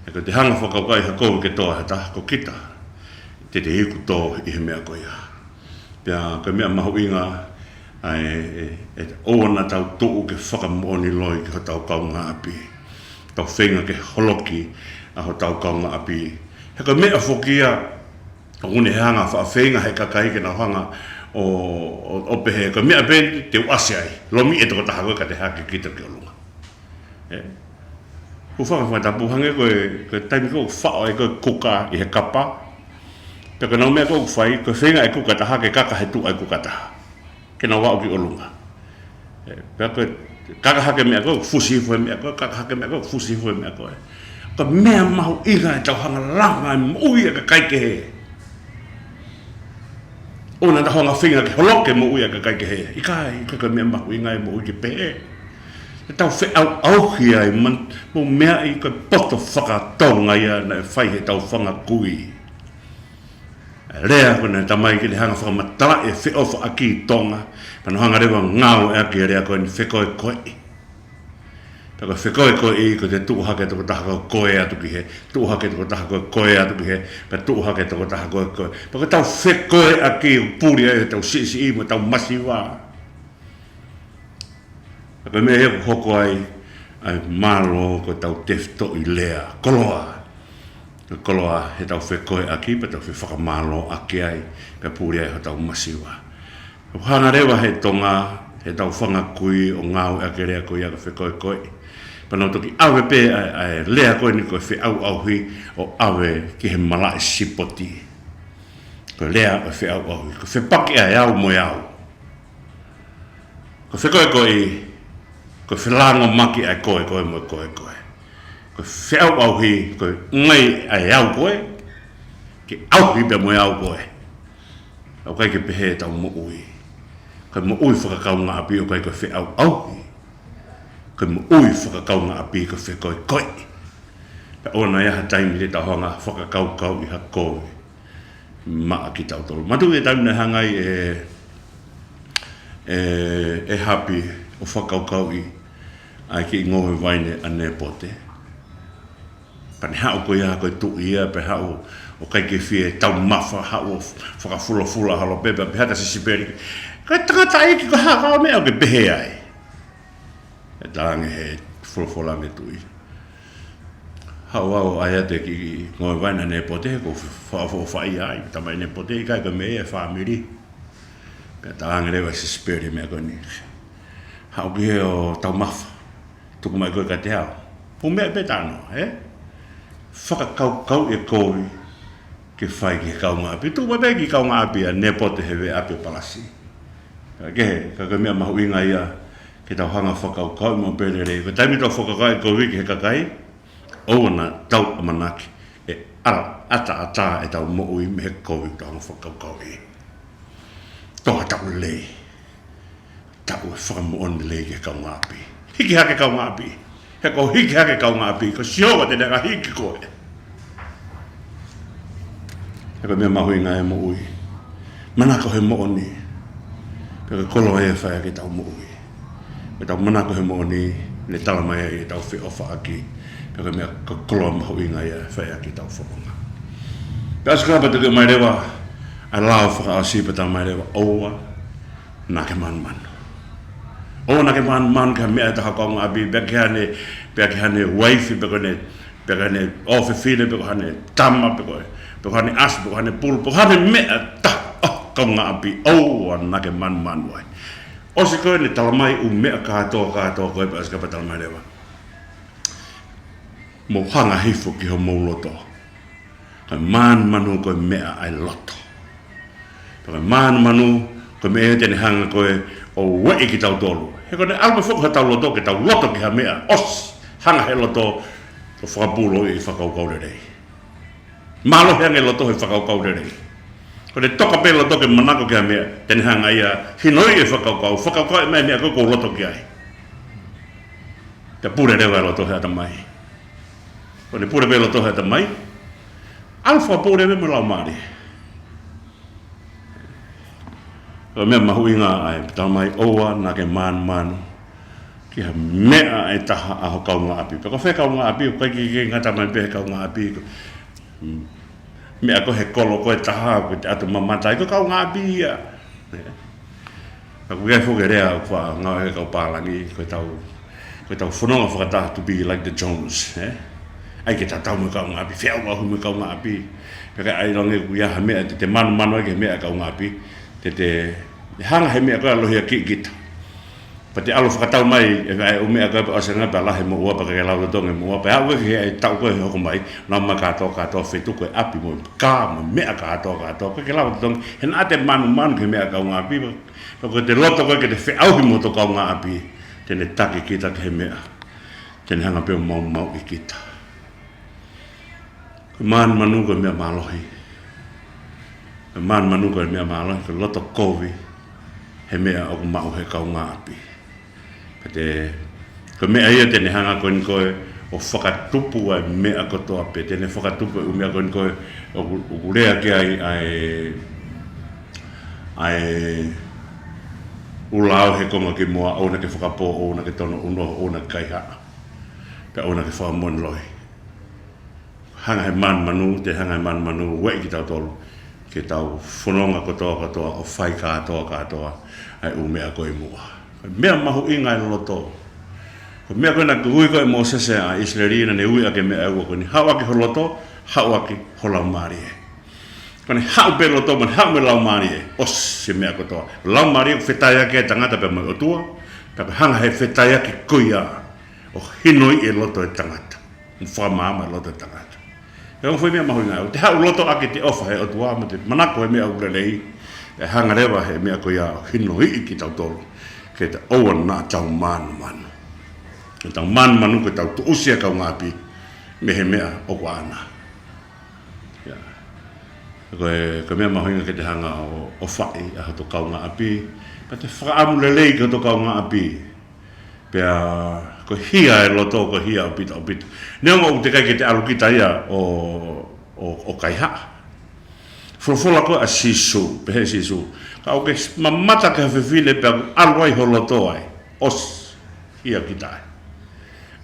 He ko ʻete hanga ʻo fakakaukauʻi ha kovi ke tō ai ha taha, ko kita te te iku tō ʻi he meʻa ko ia. Pea ko e meʻa mahuʻinga ʻa e, ʻe, ʻe ʻoua naʻa tau tuʻu ke fakamoʻoni loi ki hotau kaungāʻapi, tau feinga ke holoki ʻa hotau kaungāʻapi. He ko e meʻa foki ia ʻoku ne hanga ʻo faʻa feinga he kakai ke nau hanga ʻo, ʻo, ʻo pehē, ko e meʻa pē te u ʻasi ai, lomiʻi e tokotaha ko ē ka te hake kita ki ʻolunga. Ē. Hūfanga he fakatapu, hangē ko e, ko e taimi ko ē ʻoku faʻo ai ko ē kuka ʻi he kapa. Pea ko ʻenau meʻa ko ē ʻoku fai, ko e feinga e kuka taha ke kaka he tuʻa e kuka taha, ke nau aʻu ki ʻolunga. Ē, pea ko e kaka hake meʻa ko ē, fusi hifo e meʻa ko ē, kaka hake meʻa ko ē, fusi hifo e meʻa ko ē. Ko e meʻa mahuʻinga ʻetau hanga ʻo langa e moʻui ʻa e kakai kehe. ʻOua naʻa tau hanga ʻo feinga ke holoki e moʻui ʻa e kakai kehe. ʻIkai, ʻikai ko e meʻa mahuʻinga e moʻui ke pehē. Te tau feʻauʻauhi ai, man, mou meaʻi ko e poto faka-Tonga ia naʻe fai heʻetau fanga kui. E lea ko ē naʻe tamai ke ne hanga ʻo fakamatalaʻi e feʻofaʻaki Tonga, pea nau hanga leva ʻo ngāueʻaki e lea ko eni, fekoekoeʻi. Pea ko e fekoekoeʻi, ko ʻete tuʻu hake e tokotaha ko ē ʻo koe atu ki hē, tuʻu hake e tokotaha ko ē ʻo koe atu ki hē, pea tuʻu hake e tokotaha ko ē ʻo koe. Pea ko ʻetau fekoeʻaki ʻoku puli ai ʻetau siʻisiʻi mo ʻetau masiva. Pea ko e meʻa ia ʻoku hoko ai ʻa e mālō, ko ʻetau tefitoʻi lea, koloa. Ko e koloa heʻetau fekoeʻaki, pea tau fefakamālōʻaki ai, pea puli ai hotau masiva. ʻOku hanga leva he Tonga, heʻetau fanga kui ʻo ngāueʻaki e lea ko ia ko e fekoekoeʻi. Pea nau toki ʻave pē ʻa e, ʻa e lea ko eni ko e feʻauʻauhi ʻo ʻave ki he malaʻe sipoti. Ko e lea ko e feʻauʻauhi, ko e fepaki ʻa e au mo e au. Ko e fekoekoeʻi, ko e felāngomaki ʻa e koekoe mo e koekoe. Ko e feʻauʻauhi, ko e ʻuhinga ʻa e au ko ē ke ʻauhi pea mo e au ko ē. ʻOku ʻikai ke pehē ʻetau moʻui. Ko e moʻui fakakaungāʻapi ʻoku ʻikai ko e feʻauʻauhi. Ko e moʻui fakakaungāʻapi ko e fekoekoeʻi. Pea ʻoua naʻa ʻi ai ha taimi te tau hanga ʻo fakakaukauʻi ha kovi maʻa kitautolu. Manatuʻi e taimi naʻe hanga ai ʻe, ʻe, ʻe ʻĒhapi ʻo fakakaukauʻi ʻa e kiʻi ngoue vaine ʻa Nēpote. Pea ne haʻu ko ia ko e tuʻi ia, pea haʻu ʻo ʻikai ke fie taumafa, haʻu ʻo fakafulafula holo pē, pea pehē atu ʻa Sisipeli: Ko e tangataʻeiki, ko e hā e meʻa ʻoku ke pehē ai? ʻE talaange he folofola ange tuʻi: Haʻu au ʻo ʻai atu e kiʻi ngoue vaine ʻa Nēpote, ko e fa-, fa-, faʻia ai, tamai Nēpote, ʻikai ko e meʻa ia e fāmili. Pea talaange leva ʻe Sisipeli e meʻa ko eni: Haʻu ki hē ʻo taumafa, tuku mai koe kiate au. Fuʻu meʻa pē talanoa, ē? Fakakaukauʻi e kovi ke fai ki he kaungāʻapi. Tuʻu mai pē e kiʻi kaungāʻapi ʻa Nēpote he veʻe ʻapi ʻo e palasi. Ka kehe, ka ko e meʻa mahuʻinga ia ke tau hanga ʻo fakakaukauʻi maʻu pē lelei. Ko e taimi ʻoku tau fakakaukauʻi e kovi ki he kakai, ʻoua naʻa tau ʻamanaki ʻe ʻataʻatā ʻetau moʻui mei he kovi ʻoku tau hanga ʻo fakakaukauʻi. Tō ha taʻu lelei. Taʻu e fakamoʻoni lelei ki he kaungāʻapi. Hiki hake e kaungāʻapi. He ko e hiki hake e kaungāʻapi, ko Sihova te ne hanga ʻo hiki koe. He ko e meʻa mahuʻinga e moʻui, manako he moʻoni. Pea ko e koloa ia ʻe fai ʻaki ʻetau moʻui. Pea tau manako he moʻoni, ne tala mai ai ʻetau feʻofaʻaki. Pea ko e meʻa, ko e koloa mahuʻinga ia ʻe fai ʻaki ʻetau fofonga. Pea ʻosi ko ia pea toki ʻomai leva ʻA e lao fakaʻosi pea talamai leva, ʻoua naʻa ke manumanu. ʻOua naʻa ke manumanu ki ha meʻa ʻe taha ʻo ho kaungāʻapi, pe ko haʻane, pe ko haʻane uaifi, pe ko haʻane, pe ko haʻane ʻofefine, pe ko haʻane tama, pe ko, pe ko haʻane ʻasi, pe ko haʻane pulu, pe ko haʻane meʻa ʻe taha ʻo ho kaungāʻapi, ʻoua naʻa ke manumanu ai. ʻOsi ko ē ʻene talamai ʻū meʻa kātoa, kātoa ko ē pea ʻosi ko ē pea talamai leva, mou hanga hifo ki homou loto. Ko e manumanu ko e meʻa ʻa e loto. Pea ko e manumanu ko e meʻa ia te ne hanga ko ē ʻo ueʻi kitautolu. He ko ʻene ʻalu pē foki hotau loto ke tau loto ki ha meʻa, ʻosi, hanga he loto ʻo fakapūloiʻi e fakakaukau lelei. Mālohi ange e loto he fakakaukau lelei. Ko ʻene toka pē loto ke manako ki ha meʻa, te ne hanga ia ʻo hinoiʻi e fakakaukau, fakakaukau e meʻa, meʻa ko ē ʻoku ou loto ki ai. Pea pule leva e loto he ʻatamai. Ko ʻene pule pē loto he ʻatamai, ʻalu fakapō leva mo e laumālie. Ko e meʻa mahuʻinga ʻa e talamai ʻoua naʻa ke manumanu ki ha meʻa ʻe taha ʻa ho kaungāʻapi. Pe ko fē kaungāʻapi, ʻoku ʻikai ke, ke ngata mai pē he kaungāʻapi. Ko e meʻa ko ē he kolo ko ē ʻe taha, ko ʻete ʻatu mamata ai, ko e kaungāʻapi ia. Ka ʻoku ʻi ai foki e lea ʻoku faʻa ngāueʻaki ʻe he kau pālangi, ko ʻetau, ko ʻetau fononga fakataha to be like the Jones, ē? ʻAi ke tatau mo e kaungāʻapi, feʻauʻauhi mo e kaungāʻapi. Pea ka ʻai langa ʻoku ʻi ai ha meʻa te te manumanu ai ki he meʻa ʻa e kaungāʻapi, te te hanga he meʻa ko ē ʻo lohiakiʻi kita. Pea te ʻalu ʻo fakatau mai e, e ʻū meʻa ko ē pea ʻosi ange pea lahi e moʻua pea ʻikai ke lava totongi e moʻua pea aʻu ki he taʻu ko ē ʻe hoko mai, nau mai kātoa, kātoa fetuku e ʻapi mo e kā mo e meʻa kātoa, kātoa, ʻikai ke lava totongi, he naʻa te manumanu ki he meʻa ʻa e kaungāʻapi, pea ko ʻete loto ko ē ke te feʻauhi mo hoto kaungāʻapi, te ne taki kita ki he meʻa, te ne hanga pē ʻo maumauʻi kita. Ko e manumanu ko e meʻa mālohi. Ko e manumanu ko e meʻa mālohi, ko e loto kovi he meʻa ʻoku maʻu he kaungāʻapi. Pea te, ko e meʻa ia te ne hanga ko eni ko ē ʻo fakatupu ʻa e meʻa kotoa pē, te ne fakatupu e ʻū meʻa ko eni ko ē ʻoku, ʻoku lea ki ai ʻa e, ʻa e ʻū lao he konga kimuʻa, ʻoua naʻa ke fakapō, ʻoua naʻa ke tono ʻunoho, ʻoua naʻa ke kaihaʻa, pea ʻoua naʻa ke fakamoʻoni loi. Hanga he manumanu, te hanga he manumanu ʻo ueʻi kitautolu ke tau fononga kotoa kotoa ʻo fai kātoa kātoa ʻa e ʻū meʻa ko ē ʻi muʻa. Ko e meʻa mahuʻinga ʻa e loto. Ko e meʻa ko ē naʻe ui ko ē ʻe Mōsese ʻa ʻIsileli, naʻa ne ui ʻaki e meʻa ʻe ua ko eni, haʻu ʻaki ho loto, haʻu ʻaki ho laumālie. Ko ʻene haʻu pē loto mo ʻene haʻu mo e laumālie, ʻosi e meʻa kotoa. Laumālie ʻoku fetaiaki ai e tangata pea mo e ʻOtua, pea ko e hanga he fetaiaki ko ia ʻo hinoiʻi e loto e tangata. Mo fakamaama e loto e tangata. He ongo foʻi meʻa mahuʻinga, ʻoku te haʻu loto ʻaki ʻete ʻofa he ʻOtua mo ʻete manako he meʻa ʻoku lelei, ʻe hanga leva he meʻa ko ia ʻo hinoiʻi kitautolu ke ta ʻoua naʻa tau manumanu. Ke tau manumanu ko ʻetau tuʻusi ʻa e kaungāʻapi mei he meʻa ʻoku ʻaʻana. ʻIa. Ko e, ko e meʻa mahuʻinga ke te hanga ʻo, ʻo ʻofaʻi ʻa hoto kaungāʻapi, pea te fakaʻamu lelei ki hoto kaungāʻapi. Pea ko e hia e loto, ko e hia ʻaupito, ʻaupito. Neongo ʻoku teʻeki ai ke te ʻalu kita ia ʻo, ʻo, ʻo kaihaʻa. Folofola ko ē ʻa Sīsū, pehē ʻe Sīsū, ka ʻoku ke mamata ki ha fefine pea ʻalu ai ho loto ai, ʻosi, hia kita ai.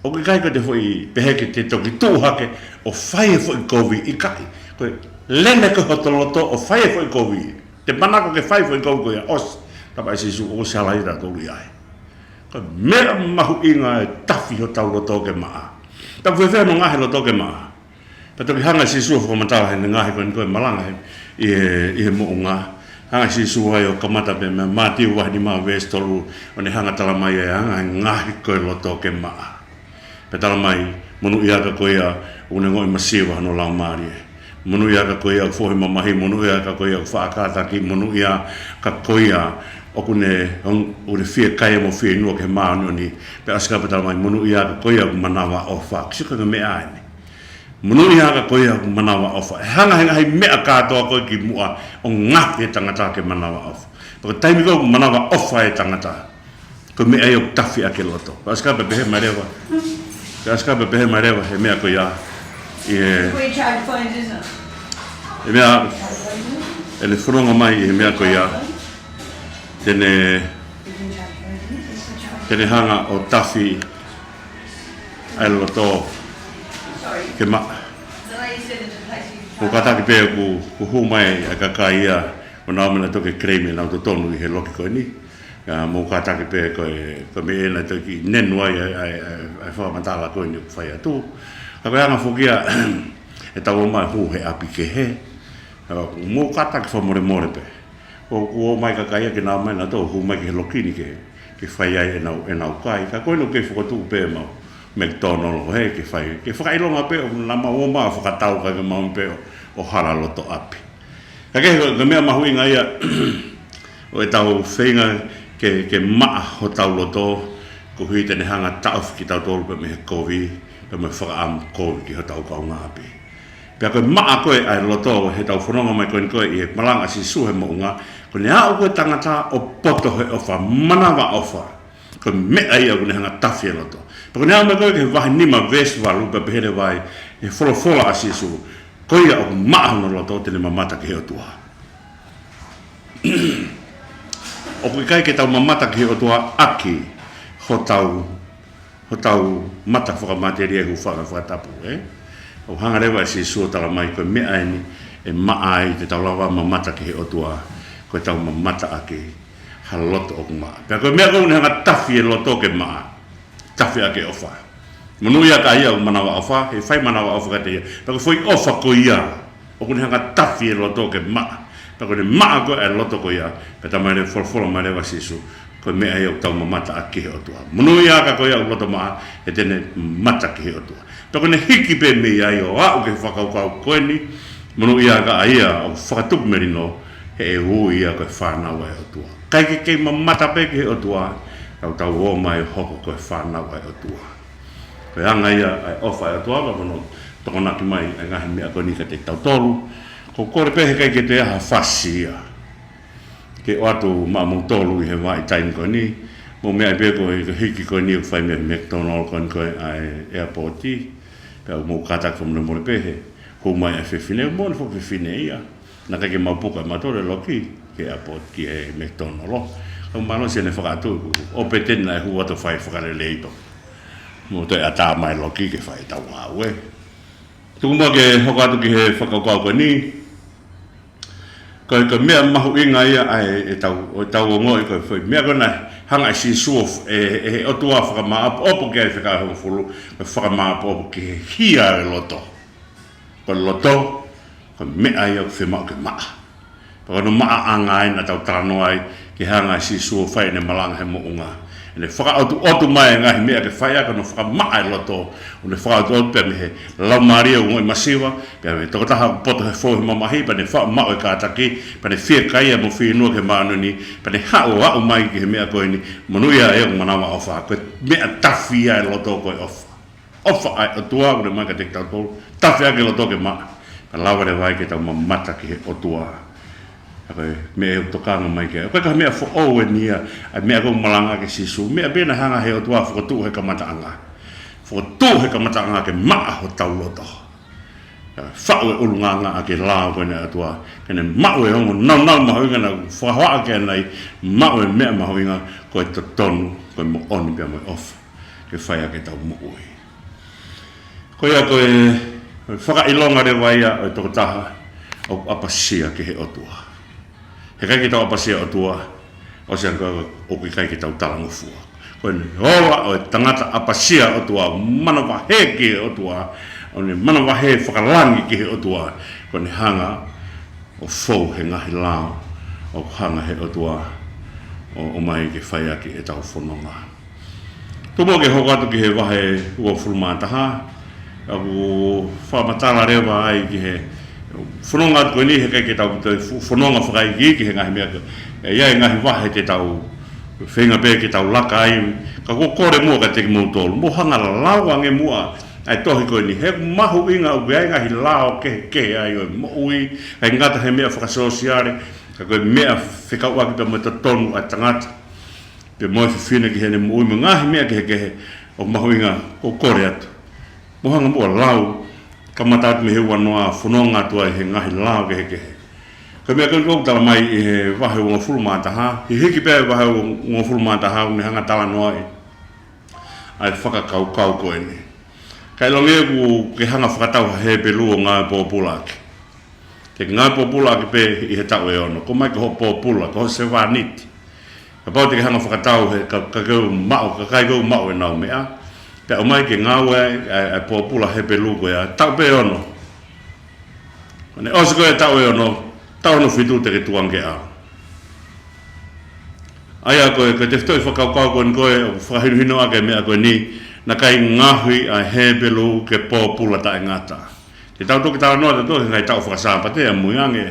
ʻOku ʻikai ko ʻete foʻi pehē ke te toki tuʻu hake ʻo fai e foʻi kovi, ʻikai. Ko e lele ko ē hoto loto ʻo fai e foʻi kovi. Te manako ke fai e foʻi kovi ko ia, ʻosi, talamai ʻe Sīsū, ʻosi ʻalu ia tautolu ia ai. Ko e meʻa mahuʻinga e tafi hotau loto ke maʻa. Tapu fēfē hono ngaohi e loto ke maʻa? Pea toki hanga ʻe Sīsū ʻo fakamatala heʻene ngaohi ko eni ko e malanga he, ʻi he, ʻi he moʻunga. Hanga ʻe Sīsū ai ʻo kamata pē mei Mātiu vahe nima veesi tolu, ʻo ne hanga talamai e anga e ngaohi ko e loto ke maʻa. Pea talamai, monūʻiaʻaka ko ia ʻoku ne ongoʻi masiva hono laumālie. Monūʻiaʻaka ko ia ʻoku foʻi mamahi, monūʻiaʻaka ko ia ʻoku faʻa kātaki, monūʻiaʻaka ko ia ʻoku ne, ʻoku ne fiekaia mo fieinua ki he māʻoniʻoni. Pea ʻosi ko ia pea talamai, monūʻiaʻaka ko ia ʻoku manavaʻofa. Sio ki he meʻa eni. Monūʻiaʻaka ko ia ʻoku manavaʻofa. ʻE hanga he ngaahi meʻa kātoa ko ē kimuʻa ʻo ngaohi e tangata ke manavaʻofa. Pea ko e taimi ko ē ʻoku manavaʻofa e tangata, ko e meʻa ia ʻoku tafi ʻaki e loto. Pea ʻosi ko ia pea pehē mai leva. Pea ʻosi ko ia pea pehē mai leva he meʻa ko ia. ʻI he, Where you charge phones, isn't it? He meʻa, ʻene fononga mai ʻi he meʻa ko ia. Te ne, te ne hanga ʻo tafi ʻa e loto ke maʻa. Mou kātaki pē ʻoku, ʻoku hū mai ʻa e kakai ia ʻo nau ō mai nautolu ke claim ʻenau totonu ʻi he loki ko eni. ʻA, mou kātaki pē ko e, ko e meʻa ena ʻe toki nenu ai ʻa e, ʻa e, ʻa e, ʻa e fakamatala ko eni ʻoku fai atu. Ka ko e anga foki ia ʻetau ō mai hū he ʻapi kehe. ʻA, mou kātaki fakamolemole pē. ʻOku ō mai kakai ia ke nau ō mai nautolu hū mai ki he loki ni ke, ke fai ai ʻenau, ʻenau kai. Ka ko eni ʻoku kei fokotuʻu pē ʻemau McDonald ko ē ke fai, ke fakaʻilonga pē ʻoku nau ō mai fakatau kae ke maʻu pē ʻo, ʻo hala loto ʻapi. Ka ko e, ko e meʻa mahuʻinga ia ʻo ʻetau feinga ke, ke maʻa hotau loto, koeʻuhi te ne hanga ʻo taʻofi kitautolu pē mei he kovi, pea mo e fakaʻamu kovi ki hotau kaungāʻapi. Pea ko e maʻa ko ē ʻa e loto heʻetau fononga mai ko eni ko ē ʻi he malanga ʻa Sīsū he moʻunga, ko ʻene aʻu ko ē tangata ʻo poto he ʻofa, manavaʻofa. Ko e meʻa ia ʻoku ne hanga ʻo tafi e loto. Pea ko ʻene aʻu mai ko ē ki he vahe nima veesi valu pea pehē leva ai ʻe he folofola ʻa Sīsū, ko ia ʻoku maʻa hono loto te ne mamata ki he ʻOtua. ʻOku ʻikai ke tau mamata ki he ʻOtua ʻaki hotau, hotau mata fakamatelie, hūfanga he fakatapu, ē? ʻOku hanga leva ʻe Sīsū ʻo tala mai ko e meʻa eni ʻe maʻa ai te tau lava mamata ki he ʻOtua, ko ʻetau mamata ʻaki ha loto ʻoku maʻa. Pea ko e meʻa ko ē ʻoku ne hanga ʻo tafi e loto ke maʻa, tafi ʻaki e ʻofa. Monūʻia ʻa ia ʻoku manavaʻofa, he fai manavaʻofa kiate ia. Pea ko e foʻi ʻofa ko ia ʻoku ne hanga ʻo tafi e loto ke maʻa. Pea ko ʻene maʻa ko ē ʻa e loto ko ia, pea talamai leva, folofola mai leva ʻa Sīsū, ko e meʻa ia ʻoku tau mamata ʻaki ki he ʻOtua. Monūʻia ʻa ia ko ia ʻoku loto maʻa, he te ne mamata ki he ʻOtua. Pea ko ʻene hiki pē mei ai ʻo aʻu ki he fakakaukau ko eni, monūʻia ʻa ia ʻoku fakatupu melino, he ʻe ui ia ko e fānau ʻa e ʻOtua. ʻIkai ke kei mamata pē ki he ʻOtua, ka ʻoku tau ō mai ʻo hoko ko e fānau ʻa e ʻOtua. Ko e anga ia ʻa e ʻofa ʻa e ʻOtua, ka ko hono tokonaki mai ʻa e ngaahi meʻa ko eni kiate kitautolu. ʻOku ou kole pē he ʻikai ke toe ʻi ai ha fasi ia ke ʻoatu maʻamoutolu ʻi he vahaʻa taimi ko eni. Mou meaʻi pē ko e hiki ko eni ʻoku fai mei he McDonald ko eni ko ē ʻa e airport. Pea mou kātaki fakamolemole pē he hū mai ʻa e fefine, moʻoni foki e fefine ia. Naʻe ʻikai ke mau puka ʻe mautolu e loki ki he airport ki he McDonald. Ka ʻoku malosi ʻene fakaʻatu, ʻoku ʻope tena e hū atu ʻo fai fakalelei pē. Mou toe ʻatā mai e loki ke fai ʻetau ngāue. Tuku muʻa ke hoko atu ki he fakakaukau ko eni. Ko e, ko e meʻa mahuʻinga ia ʻa e, ʻetau, ʻo ʻetau ongoʻi ko e foʻi meʻa ko ē naʻe hanga ʻe Sīsū ʻo f-, ʻe, ʻe he ʻOtua ʻo fakamāʻopoʻopo ki ai e fekau ʻe hongofulu, ko e fakamāʻopoʻopo ki he hia ʻo e loto. Ko e loto, ko e meʻa ia ʻoku fiemaʻu ke maʻa. Pea ko hono maʻaʻanga ē naʻa tau talanoa ai, ke hanga ʻe Sīsū ʻo fai ʻene malanga he moʻunga. ʻEne fakaʻotuʻotu mai e ngaahi meʻa ke fai ʻaki hono fakamaʻa e loto, ʻo ne fakaʻotuʻotu pea mei he laumālie ʻoku ongoʻi masiva, pea mei he tokotaha ʻoku poto he fou he mamahi, pea ne faʻu maʻu e kātaki, pea ne fiekaia mo fieinua ki he māʻoniʻoni, pea ne haʻu ʻo aʻu mai ki he meʻa ko eni, monūʻia ʻa ia ʻoku manavaʻofa, ko e meʻa tafi ia e loto ko e ʻofa. ʻOfa ʻa e ʻOtua ʻoku ne ʻomai kiate kitautolu, tafi ʻaki e loto ke maʻa, pea lava leva ai ke tau mamata ki he ʻOtua. ʻA ko e meʻa ʻoku tokanga mai ki ai. ʻOku ʻikai ko ha meʻa foʻou eni ia, ʻa e meʻa ʻoku malanga ʻaki ʻe Sīsū. Meʻa pē naʻe hanga ʻe he ʻOtua ʻo fokotuʻu he kamataʻanga. Fokotuʻu he kamataʻanga ke maʻa hotau loto. Pea faʻu e ʻulungaanga ʻaki e lao ko eni ʻa e ʻOtua. Ke ne maʻu e ongo nāunau mahuʻinga naʻa ku fakahoa ʻaki ʻanenai, maʻu e meʻa mahuʻinga ko e totonu, ko e moʻoni pea mo e ʻofa. Ke fai ʻaki ʻetau moʻui. Ko ia ko e, ko e fakaʻilonga leva ia ʻo e tokotaha ʻoku ʻapasia ki he ʻOtua. He ʻikai ke tau ʻapasia ʻOtua, ʻosi ange ko ē ʻoku ʻikai ke tau talangofua. Ko ʻene ola ʻo e tangata ʻapasia ʻOtua, manavahē ki he ʻOtua, ʻo ne manavahē fakalangi ki he ʻOtua, ko ʻene hanga ʻo fou he ngaahi lao ʻoku hanga ʻe he ʻOtua ʻo, ʻomai ke fai ʻaki ʻetau fononga. Tuku muʻa ke hoko atu ki he vahe uofulu mā taha, ʻoku fakamatala leva ai ki he fononga atu ko eni, he ʻikai ke tau toe fo-, fononga fakaikiiki he ngaahi meʻa ko ē. ʻE ʻi ai e ngaahi vahe te tau feinga pē ke tau laka ai, ka ʻoku ou kole muʻa kiate kimoutolu, mou hanga ʻo lau ange muʻa ʻa e tohi ko eni, he mahuʻinga ʻoku ʻi ai e ngaahi lao kehekehe ai ʻo e moʻui, ʻikai ngata he meʻa fakasōsiale, ka ko e meʻa fekauʻaki pea mo e totonu ʻa e tangata pea mo e fefine ki heʻene moʻui mo e ngaahi meʻa kehekehe ʻoku mahuʻinga, ʻoku ou kole atu. Mou hanga muʻa ʻo lau, kamata atu mei he uanoa, fononga atu ai he ngaahi lao kehekehe. Ko e meʻa ko eni ʻoku talamai ʻi he vahe uofulu mā taha, hiki pē ʻa e vahe uofulu mā taha, ʻoku ne hanga ʻo talanoa ai ʻa e fakakaukau ko eni. Kae ʻilonga ʻoku ke hanga ʻo fakatau ha Hepelū ʻo ngāue pōpula ʻaki. Te ke ngāue pōpula ʻaki pē ʻi he taʻu ʻe ono. Ko mai ko hoʻo pōpula, ko hoʻo sevāniti. Kapau te ke hanga ʻo fakatau he ka, ka ke u maʻu, ka kai ke u maʻu ʻenau meʻa. Pea ʻomai ke ngāue ai ʻa e, ʻa e pōpula Hepelū ko ia, taʻu pē ʻe ono. Ko ʻene ʻosi ko ē taʻu ʻe ono, taʻu hono fitu te ke tukuange ke ʻalu. ʻA ia ko e, ko e tefitoʻi fakakaukau ko eni ko ē, ʻoku fakahinohino ʻaki e meʻa ko eni, naʻe ʻikai ngaohi ʻa e Hepelū ke pōpula taʻengata. Te tau toki talanoa tautolu he ngaahi taʻu fakasāpate ʻamui ange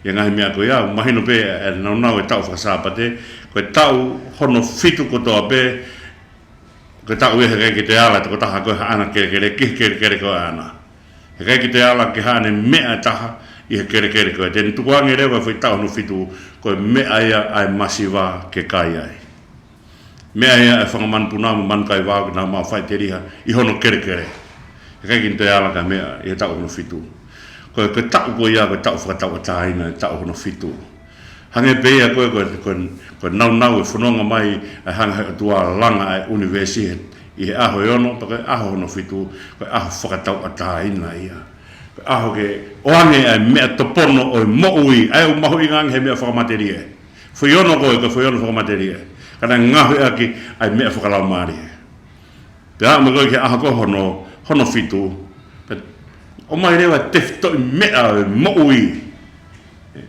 ʻi he ngaahi meʻa ko ia, mahino pē e naunau e taʻu fakasāpate, ko e taʻu hono fitu kotoa pē, ko e taʻu ia he ʻikai ke toe ala e tokotaha ko ē haʻana kelekele ki he kelekele ko ē ʻaʻana. He ʻikai ke toe ala ki haʻane meʻa ʻe taha ʻi he kelekele ko ē. Te ne tukuange leva e foʻi taʻu hono fitu, ko e meʻa ia ʻa e masiva ke kai ai. Meʻa ia e fanga manupuna mo e manu kaivao ke nau maʻu faʻiteliha ʻi hono kelekele. He ʻikai ke ne toe ala ki ha meʻa ʻi he taʻu hono fitu. Ko e, ko e taʻu ko ia, ko e taʻu fakatauʻatāina, e taʻu hono fitu. Hangē pē ia ko e, ko e, ko e, ko e naunau e fononga mai, ʻa e hanga he ʻOtua ʻo langa ʻa e ʻunivēsi he, ʻi he ʻaho ʻe ono, pea ko e ʻaho hono fitu, ko e ʻaho fakatauʻatāina ia. Ko e ʻaho ke ʻoange ʻa e meʻa topono ʻo e moʻui, ʻa ia ʻoku mahuʻinga ange he meʻa fakamatelie. Foʻi ono ko ē, ko e foʻi ono fakamatelie. Ka naʻe ngaohi ʻaki ʻa e meʻa fakalaumālie. Pea aʻu mai ko ē ki he ʻaho ko ē hono, hono fitu. Pea ʻomai leva e tefitoʻi meʻa ʻo e moʻui.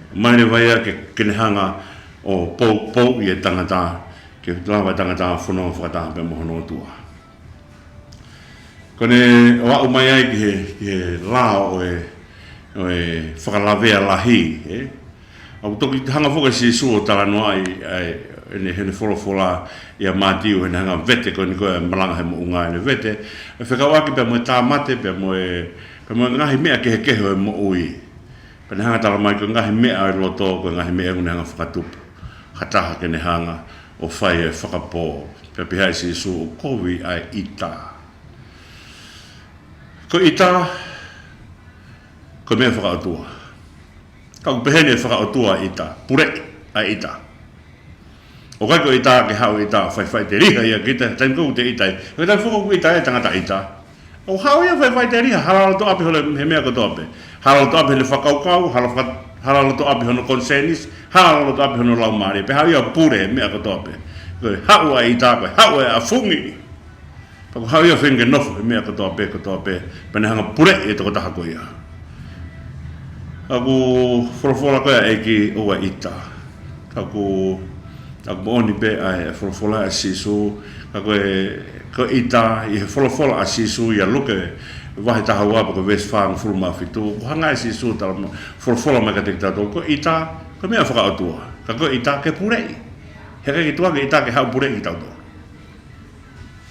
ʻOmai leva ia ke, ke ne hanga ʻo pou, pou ʻi he tangata, ke lava e tangata ʻo fononga fakataha pea mo hono ʻOtua. Ko ʻene ʻoatu mai ai ki he, ki he lao ʻo e, ʻo e fakalavea lahi, ē? ʻOku toki hanga foki ʻe Sīsū ʻo talanoaʻi, ʻa e, ʻene, heʻene folofola ʻia Mātiu, heʻene hanga ʻo vete ko eni ko e malanga he moʻunga ʻene vete, ʻe fekauʻaki pea mo e tāmate, pea mo e, pea mo e ngaahi meʻa kehekehe ʻo e moʻui. Pea ne hanga ʻo talamai ko e ngaahi meʻa ʻo e loto, ko e ngaahi meʻa ʻoku ne hanga ʻo fakatupu ha taha ke ne hanga ʻo fai e fakapō. Pea pehē ʻe Sīsū ʻoku kovi ʻa e ʻita. Ko e ʻita, ko e meʻa fakaʻotua. Ka ʻoku pehē ni e fakaʻotua ʻita, puleʻi ʻa e ʻita. ʻOku ʻikai ko e ʻita ke haʻu ʻita, fai faʻiteliha ia kita, taimi ko ē ʻoku te ʻita ai. Ko e taimi foki ʻoku ʻita ai e tangata ʻita. ʻOku haʻu ia fai faʻiteliha, hala loto ʻapi holo he meʻa kotoa pē. Hala loto ʻapi he fakakaukau, hala faka-, hala loto ʻapi hono konisēnisi, hala loto ʻapi hono laumālie. Pea haʻu ia ʻo pule he meʻa kotoa pē. Ko e haʻu ʻa e ʻita, ko e haʻu e ʻafungi. Pea ko e haʻu ia ʻo feinga ke nofo he meʻa kotoa pē, kotoa pē. Pea ne hanga ʻo puleʻi e tokotaha ko ia. ʻOku folofola ko ē ʻa e ʻEiki ʻoua ʻita. Ka ʻoku, ʻoku moʻoni pē ʻa e folofola ʻa Sīsū, ka ko e, ko e ʻita ʻi he folofola ʻa Sīsū ʻia Luke vahe taha ua pea ko e veesi fāngofulu mā fitu, ʻoku hanga ʻe Sīsū ʻo tala mo-, folofola mai kiate kitautolu, ko e ʻita, ko e meʻa fakaʻotua. Ka ko e ʻita ke puleʻi. He ʻikai ke tukuange e ʻita ke haʻu ʻo puleʻi kitautolu.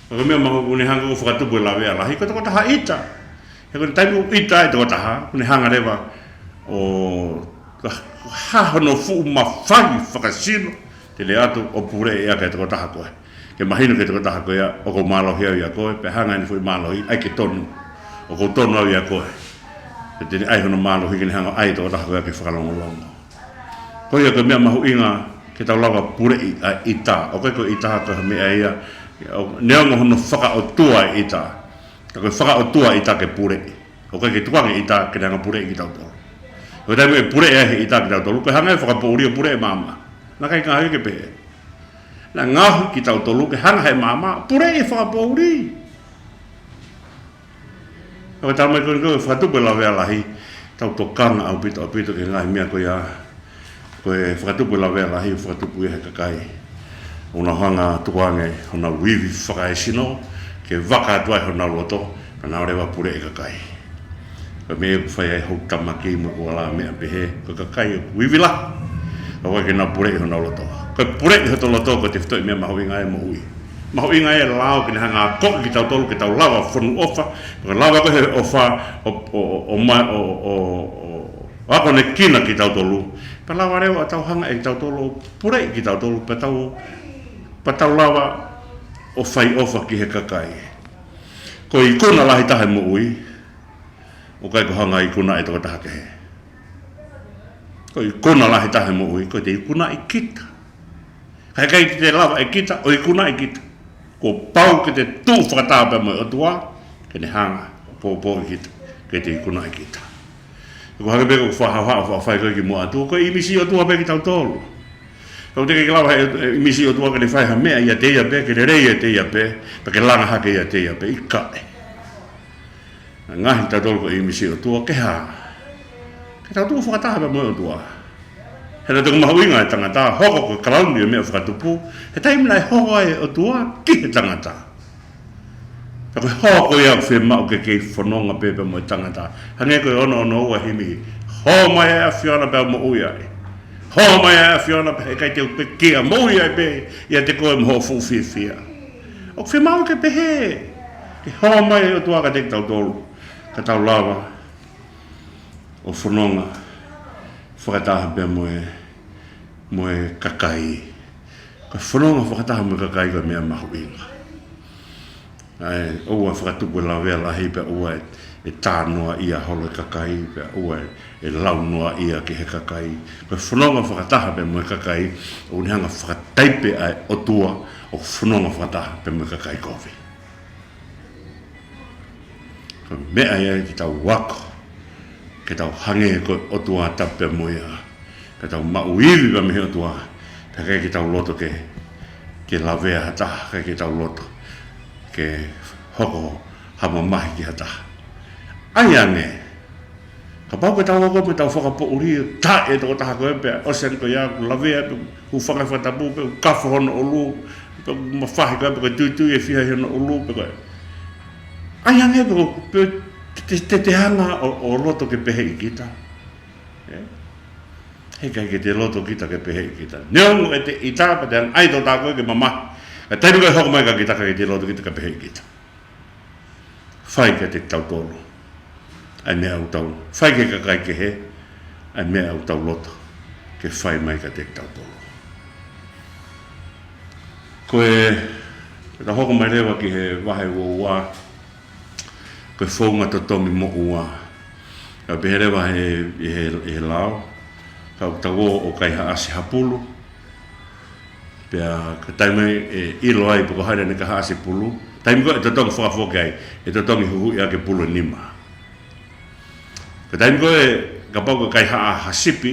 Ka ko e meʻa mahuʻinga ʻoku ne hanga ʻo fakatupu e lavea lahi, ko e tokotaha ʻita. He ko e taimi ʻoku ʻita ai e tokotaha, ʻoku ne hanga leva ʻo, ʻo hā hono fuʻu mafai fakasino, te ne ʻatu ʻo puleʻi ʻaki e tokotaha ko ē. Ke mahino ki he tokotaha ko ia, ʻoku ou mālohi au ʻia koe, pea hanga ʻe he foʻi mālohi, ʻai ke tonu. ʻOku ou tonu au ʻia koe. Pea te ne ʻai hono mālohi ke ne hanga ʻo ʻai e tokotaha ko ia ke fakalongolongo. Ko ia ko e meʻa mahuʻinga ke tau lava ʻo puleʻi ʻa e ʻita. ʻOku ʻikai ko e ʻita ko ha meʻa ia, ʻo, neongo hono fakaʻotua e ʻita. Ka ko e fakaʻotua e ʻita ke puleʻi. ʻOku ʻikai ke tukuange e ʻita ke ne hanga ʻo puleʻi kitautolu. Ko e taimi ʻe puleʻi ai he ʻita kitautolu, ko e hanga ʻe he fakapoʻuli ʻo puleʻi e maama. Naʻe ʻikai ke ngaahi ke pehē. Naʻe ngaohi kitautolu ke hanga ʻe he maama ʻo puleʻi e fakapoʻuli. Ka ko e talamai ko eni ko e fakatupu e lavea lahi, tau tokanga ʻaupito, ʻaupito ki he ngaahi meʻa ko ia, ko e fakatupu e lavea lahi, fakatupu ia ʻe he kakai. ʻOku nau hanga ʻo tukuange honau ivi fakaesino, ke vaka atu ai honau loto, pea nau leva ʻo puleʻi e kakai. Ko e meʻa ʻoku fai ai hoku tamaki mo e ʻuala meʻa pehē, ko e kakai ʻoku ivi lahi, ʻoku ʻikai ke nau puleʻi honau loto. Ko e puleʻi hoto loto, ko e tefitoʻi meʻa mahuʻinga ʻi he moʻui. Mahuʻinga e lao ke ne hanga ʻo akoʻi kitautolu ke tau lava ʻo fonu ʻofa, ke lava ko ē he ʻofa ʻo, ʻo, ʻo, ʻo ma-, ʻo, ʻo, ʻo, ʻo akonekina kitautolu. Pea lava leva ʻo tau hanga ʻe kitautolu ʻo puleʻi kitautolu, pea tau, pea tau lava ʻo fai ʻofa ki he kakai. Ko e ikuna lahi taha ʻo e moʻui, ʻoku ʻikai ko e hanga ʻo ikunaʻi e tokotaha kehe. Ko e ikuna lahi taha ʻo e moʻui, ko ʻete ikunaʻi kita. Ka ʻikai te te lava ʻe kita ʻo ikunaʻi kita. Kuo pau ke te tuʻu fakataha pea mo e ʻOtua, ke ne hanga ʻo poupouʻi kita, ke te ikunaʻi kita. Ko e hangē pē ko e fakahaohaoa ʻoku fai ko ē ki muʻa ʻOtua, ko e ʻīmisi ʻOtua pē kitautolu. Ka ʻoku teʻeki ke lava ʻe, ʻe ʻīmisi ʻOtua ke ne fai ha meʻa ʻiate ia pē, ke lelei ʻiate ia pē, pea ke langa hake ʻiate ia pē, ʻikai. Ngaahi kitautolu ko e ʻīmisi ʻOtua, ke hā? Ke tau tuʻu fakataha pē mo e ʻOtua. He naʻe toki mahuʻinga e tangata, hoko ko e kalauni e meʻa fakatupu, he taimi naʻe hoko ai e ʻOtua ki he tangata. Pea ko e hoko ia ʻoku fiemaʻu ke kei fononga pē pea mo e tangata. Hangē ko e ono ono ua himi. Hō mai ʻa e ʻAfiona pea u moʻui ai. Hō mai ʻa e ʻAfiona pea heʻikai te u pekia, moʻui ai pē ʻiate koe mo hoʻo fuʻu fiefia. ʻOku fiemaʻu ke pehē. Ke hō mai e ʻOtua kiate kitautolu. Ka tau lava ʻo fononga fakataha pea mo e, mo e kakai. Ko e fononga fakataha mo e kakai ko e meʻa mahuʻinga. ʻA ia, ʻoua ʻe fakatupu e lavea lahi pea ʻoua ʻe, ʻe tā noaʻia holo e kakai, pea ʻoua ʻe, ʻe lau noaʻia ki he kakai. Ko e fononga fakataha pea mo e kakai, ʻoku ne hanga ʻo fakataipe ʻa e ʻOtua ʻoku fononga fakataha pea mo e kakai kovi. Ko e meʻa ia ke tau ako, ke tau hangē ko e ʻOtua tapu pea mo ia, ke tau maʻu ivi pea mei he ʻOtua, pea ʻikai ke tau loto ke, ke lavea ha taha, ʻikai ke tau loto ke hoko ha mamahi ki ha taha. ʻAi ange, kapau ko e tau ako mo e tau fakapoʻuli, tā e tokotaha ko ē pea ʻosi ange ko ia, kuo lavea pē, hūfanga he fakatapu pē, kafo hono ʻulu, pea mafahi ko ē pē ko e tuitui ʻe fiha ʻi hono ʻulu pē ko ē. ʻAi ange pē ko, pē te, te, te hanga ʻo, ʻo loto ke peheʻi kita. ʻE? Heʻikai ke te loto kita ke peheʻi kita. Neongo ʻete ʻita pea te hanga ʻai tokotaha ko ē ke mamahi. Ka taimi ko ē hoko mai kia kita ʻikai ke te loto kita ke peheʻi kita. Fai kiate kitautolu ʻa e meʻa ʻoku tau, fai ki he kakai kehe ʻa e meʻa ʻoku tau loto ke fai mai kiate kitautolu. Ko e, ka hoko mai leva ki he vahe ua ua, ko e founga totongi moʻua. Ka pehē leva he, he, he lao, ka ʻoku tau ō ʻo kaihaʻasi ha pulu, pea ko e taimi ʻe ʻilo ai pe ko hai naʻa ne kaihaʻasi e pulu, taimi ko ē ʻe totongi fakafoki ai, ʻe totongi huhuʻi ʻaki e pulu ʻe nima. Ko e taimi ko ē kapau ko e kaihaʻa ha sipi,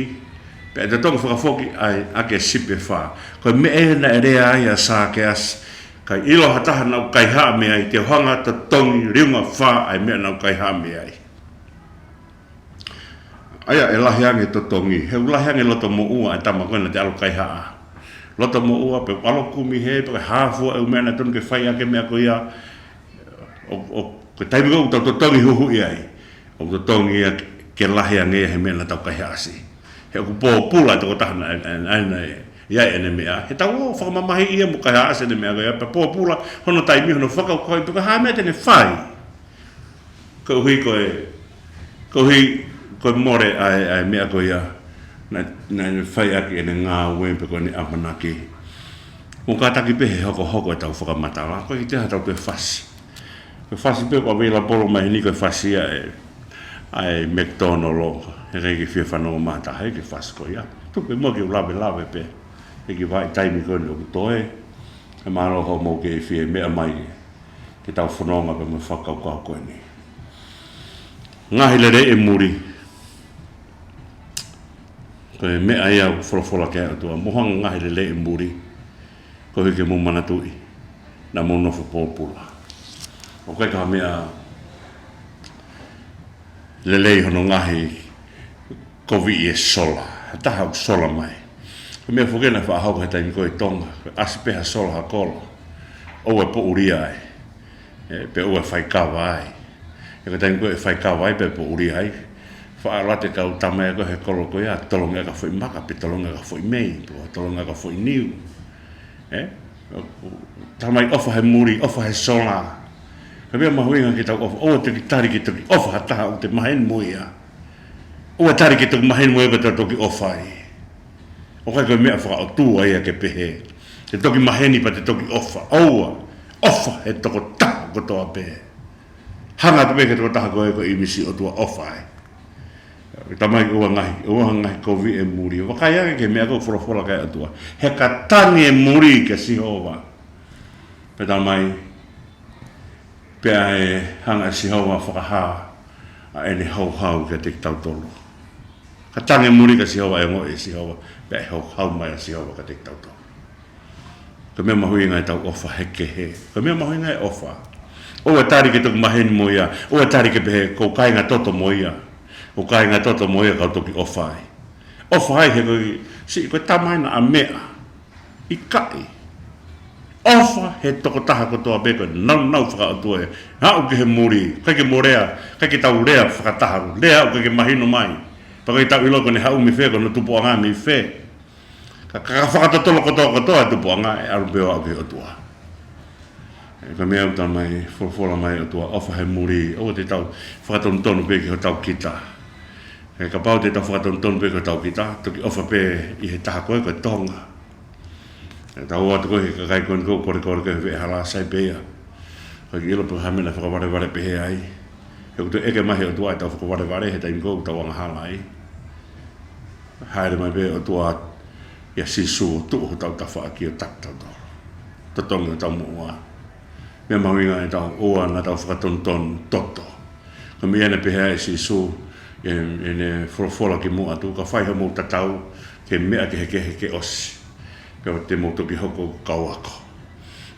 pea ʻe totongi fakafoki ai ʻaki e sipi ʻe fā. Ko e meʻa ia naʻe lea ai ʻa Sākeasi, ka ʻilo ha taha naʻa ku kaihaʻa mei ai, te u hanga ʻo totongi liunga fā ʻa e meʻa naʻa ku kaihaʻa mei ai. ʻA ia ʻe lahi ange e totongi, he ʻoku lahi ange e loto moʻua ʻa e tama ko ē naʻa te ʻalu ʻo kaihaʻa. Loto moʻua pē, ʻalu ʻo kumi hē, pe ko e hā fua e ʻū meʻa naʻe tonu ke fai ʻaki e meʻa ko ia, ʻo, ʻo, ko e taimi ko ē ʻoku tau totongi huhuʻi ai, ʻoku totongi ia ke lahi ange ia he meʻa naʻa tau kaihaʻasi. He ʻoku pōpula e tokotaha naʻe, naʻe, naʻe, naʻe ʻi ai ʻene meʻa. He tau ō ʻo fakamamahiʻi ia mo kaihaʻasi ʻene meʻa ko ia, pea pōpula hono taimi, hono fakakaukau, pe ko e hā e meʻa te ne fai. Koeʻuhi ko e, koeʻuhi ko e mole ʻa e, ʻa e meʻa ko ia naʻe, naʻe fai ʻaki ʻene ngāue pe ko ʻene ʻamanaki. Mou kātaki pē he hokohoko ʻetau fakamatala, ko e kiʻi taha tau toe fasi. Ko e fasi pē ko e available mai heni ko e fasi ia ʻe, ʻa e McDonald, heʻikai ke fie fanongo mai ha taha ki he fasi ko ia. Tuku pē muʻa ke u lavelave pē. He kiʻi vahaʻa taimi ko eni ʻoku toe. He mālō hoʻomou kei fie meʻa mai ke tau fononga pē mo e fakakaukau ko eni. Ngaahi lelei ʻe muli. Ko e meʻa ia ʻoku folofola ki ai e ʻOtua. Mou hanga ʻo ngaahi lelei ʻe muli. Koeʻuhi ke mou manatuʻi naʻa mou nofo pōpula. ʻOku ʻikai ko ha meʻa lelei hono ngaahi koviʻi e sola. Ha taha ʻoku sola mai. Ko e meʻa foki ena naʻe faʻa hoko he taimi ko ē ʻi Tonga. Ko e ʻasi pē ha sola ha kolo, ʻoua ʻe poʻulia ai. ʻE, pe ʻoua ʻe faikava ai. He ko e taimi ko ē ʻe faikava ai pea poʻulia ai, faʻa ʻalu atu e kau tama ia ko ē he kolo ko ia, tolongi ʻaki ha foʻi maka, pe tolongi ʻaki ha foʻi mei, pe tolongi ʻaki ha foʻi niu. ʻE? Tala mai ʻofa he muli, ʻofa he sola. Ka meʻa mahuʻinga ke tau ʻofa, ʻoua te ke tali ke toki ʻofa ha taha ʻoku te maheni mo ia. ʻOua tali ke toki maheni mo ia pea te toki ʻofa ai. ʻOku ʻikai ko e meʻa fakaʻotua ia ke pehē te toki maheni pea te toki ʻofa. ʻOua, ʻofa he tokotaha kotoa pē. Hanga atu pē ki he tokotaha ko ē ko e ʻīmisi ʻOtua, ʻofa ai. Tala mai ʻoua ngaahi, ʻoua ngaahi koviʻi ʻe muli. Vakai ange ki he meʻa ko ē ʻoku folofola ki ai e ʻOtua. He ka tangi e muli kia Sihova, pea tala mai, pea ʻe hanga ʻe Sihova ʻo fakahā ʻa ʻene houhau kiate kitautolu. Ka tangi muli kia Sihova, ʻe ongoʻi ʻe Sihova, pea ʻe houhau mai ʻa Sihova kiate kitautolu. Ko e meʻa mahuʻinga ʻetau ʻofa he kehe. Ko e meʻa mahuʻinga e ʻofa. ʻOua ʻe tali ke toki maheni mo ia. ʻOua ʻe tali ke pehē, ko e kāinga toto mo ia. Ko e kāinga toto mo ia kau toki ʻofa ai. ʻOfa ai he ko e, siʻi ko e tama ena ʻa meʻa. ʻIkai. ʻOfa he tokotaha kotoa pē ko e naunau fakaʻotua ē. Aʻu ki he muli, ʻikai ke mo lea, ʻikai ke tau lea fakataha, lea aʻu ʻikai ke mahino mai. Pea ʻikai tau ʻilo ko ʻene haʻu mei fē, ko hono tupuʻanga mei fē. Ka, ka, ka fakatotolo kotoa kotoa e tupuʻanga ʻe ʻalu pē ʻo aʻu ki he ʻOtua. Ē, ko e meʻa ʻoku tala mai, folofola mai ʻOtua, ʻofa he muli, ʻoua te tau fakatonutonu pē ki hotau kita. Ē, kapau te tau fakatonutonu pē ki hotau kita, toki ʻofa pē ʻi he taha ko ē ko e Tonga. Ē, tau ō atu ko ē he kakai ko eni ʻoku kolekole ko ē he veʻe hala, sai pē ia. ʻIkai ke ʻilo pe ko e hā e meʻa naʻe fakavalevale pehē ai. He ʻoku toe ʻeke mai he ʻOtua ʻetau fakavalevale he taimi ko ē ʻoku tau angahala ai. Hāʻele mai pē ʻOtua ʻia Sīsū ʻo tuʻu hotau tafaʻaki ʻo taki tautolu. Totongi hotau moʻua. Meʻa mahuʻinga ʻetau ʻoua naʻa tau fakatonutonu toto. Ko e meʻa ia naʻe pehē ai ʻe Sīsū, ʻi he, ʻene folofola kimuʻa atu, ka fai hoʻomou tatau ki he meʻa kehekehe ke ʻosi. Pea te mou toki hoko ko e kau ako.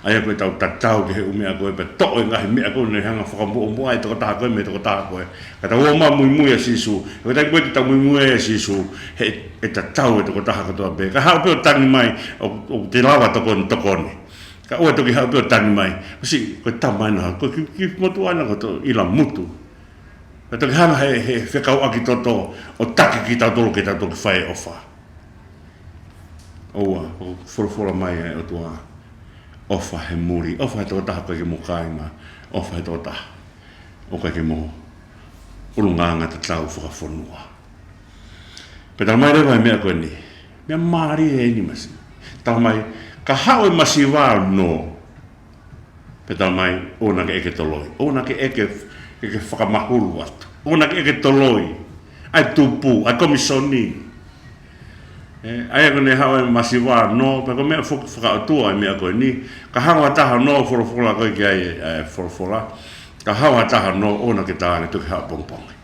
ʻA ia ko ʻetau tatau ki he ʻū meʻa ko ē pea toʻo e ngaahi meʻa ko ē naʻe hanga ʻo fakamuʻomuʻa e tokotaha ko ē mei he tokotaha ko ē. Ka tau ō mai ʻo muimui ʻia Sīsū. He ko e taimi ko ē te tau muimui ai ʻia Sīsū, he ʻe tatau e tokotaha kotoa pē. Ka haʻu pē ʻo tangi mai, ʻo, ʻoku te lava tokoni, tokoni. Ka ʻoua ʻe toki haʻu pē ʻo tangi mai. Ko siʻi, ko e tama ena, ko e kiʻi, kiʻi motuʻa ena ko e toʻo ʻila mutu. Ka toki hanga he, he fekauʻaki toto ʻo taki kitautolu ke tau toki fai e ʻofa. ʻOua, ʻoku folofola mai ʻe he ʻOtua, ʻofa he muli, ʻofa he tokotaha ʻoku ʻikai ke mo kāinga, ʻofa he tokotaha ʻoku ʻikai ke mo ʻulungaanga tatau fakafonua. Pea tala mai leva e meʻa ko eni, meʻa mālie eni masi. Tala mai, ka haʻu e masiva ʻo nō, pea tala mai, ʻoua naʻa ke ʻeke toloi. ʻOua naʻa ke ʻeke, ke, ke fakamahulu atu. ʻOua naʻa ke ʻeke toloi. ʻA e tupu, ʻa e komisoni. Ē, ʻa ia ko ʻene haʻu e masiva ʻo nō, pea ko e meʻa foki fakaʻotua e meʻa ko eni. Ka haʻu ha taha ʻo nō, folofola ko ē ki ai e, e folofola. Ka haʻu ha taha ʻo nō, ʻoua naʻa ke tā ange, toki haʻu ʻapongipongi.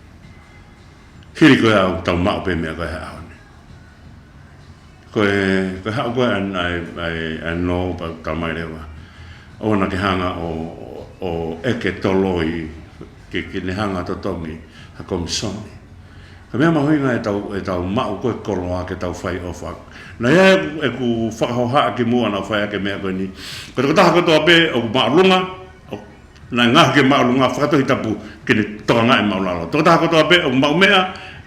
Hili ko ia ʻoku tau maʻu pē meʻa ko ē he ʻaho ni. Ko e, ko e haʻu ko ē ʻa e, ʻa e, ʻa e, ʻa e nō pea tala mai leva. ʻOua naʻa ke hanga ʻo, ʻo, ʻo ʻeke toloi ke, ke ne hanga ʻo totongi ha komisoni. Ko e meʻa mahuʻinga ʻetau, ʻetau maʻu ko ē koloa ke tau fai ʻofa. Naʻe ʻi ai ʻeku, ʻeku fakahohaʻa kimuʻa naʻa ku fai ʻaki e meʻa ko eni. Ko e tokotaha kotoa pē ʻoku māʻolunga, ʻo, naʻe ngaohi ke māʻolunga, fakatohitapu ke ne tokangaʻi māʻulalo. Tokotaha kotoa pē ʻoku maʻu meʻa,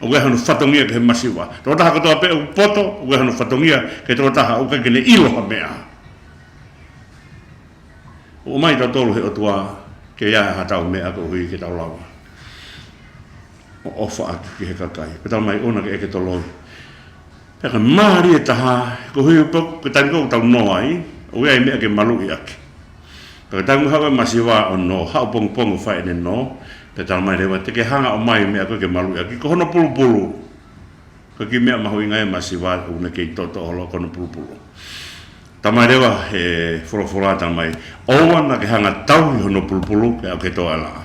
ʻoku ʻi ai hono fatongia ki he masiva. Tokotaha kotoa pē ʻoku poto, ʻoku ʻi ai hono fatongia ki he tokotaha ʻoku ʻikai ke ne ʻilo ha meʻa. ʻOmai tautolu he ʻOtua ke ʻi ai haʻatau meʻa koeʻuhi ke tau lava ʻo ʻofa ʻaki ki he kakai. Pea tala mai ʻoua naʻa ke ʻeke toloi. Pea ko e mālie taha, koeʻuhi pē ko e taimi ko ē ʻoku tau nō ai, ʻoku ʻi ai e meʻa ke maluʻi ʻaki. Pea ko e taimi ʻoku haʻu e masiva ʻo nō, haʻu ʻapongipongi ʻo fai ʻene nō, pea tala mai leva te ke hanga ʻo ʻomai e meʻa ko ē ke maluʻi ʻaki, ko hono pulupulu. Ko e kiʻi meʻa mahuʻinga e masiva ʻoku ne kei toʻotoʻo holo ko hono pulupulu. Tala mai leva he folofola tala mai, ʻoua naʻa ke hanga ʻo tauhi hono pulupulu ke aʻu ki he tō ʻa e laʻā.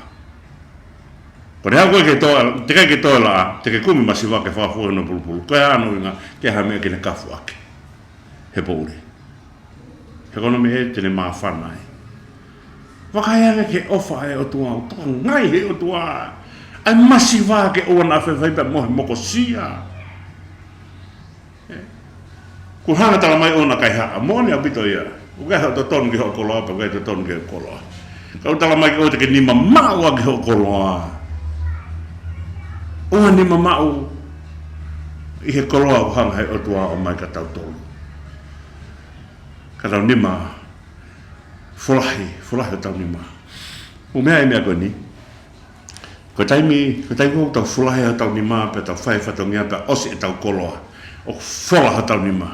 Ko ʻene aʻu ko ē ki he tō ʻa e laʻā, teʻeki ai ke tō ʻa e laʻā, te ke kumi masiva ke fakafua hono pulupulu. Ko e hā hono ʻuhinga? Ke ʻi ai ha meʻa ke ne kafu ʻaki he poʻuli. He ko hono meʻa ē te ne māfana ai. Vakai ange ki he ʻofa ʻa e ʻOtua, ʻoku tokangaʻi he ʻOtua ʻa e masiva ke ʻoua naʻa faifai pea mo e mokosia. Ē. Kuo hanga ʻo tala mai ʻoua naʻa kaihaʻa, moʻoni ʻaupito ia. ʻOku ʻikai haʻo totonu ki hoʻo koloa, pea ʻoku ʻikai totonu ki hoku koloa. Ka ʻoku tala mai ke ʻoua te ke nima maʻu ʻaki hoʻo koloa. ʻOua nima maʻu ʻi he koloa ʻoku hanga he ʻOtua ʻo ʻomai kia tautolu. Ka tau nima folahi, folahi hotau nima. ʻOku meʻa e meʻa ko eni. Ko e taimi, ko e taimi ʻoku tau folahi hotau nima, pea tau fai fatongia, pea ʻosi ʻetau koloa. ʻOku fola hotau nima.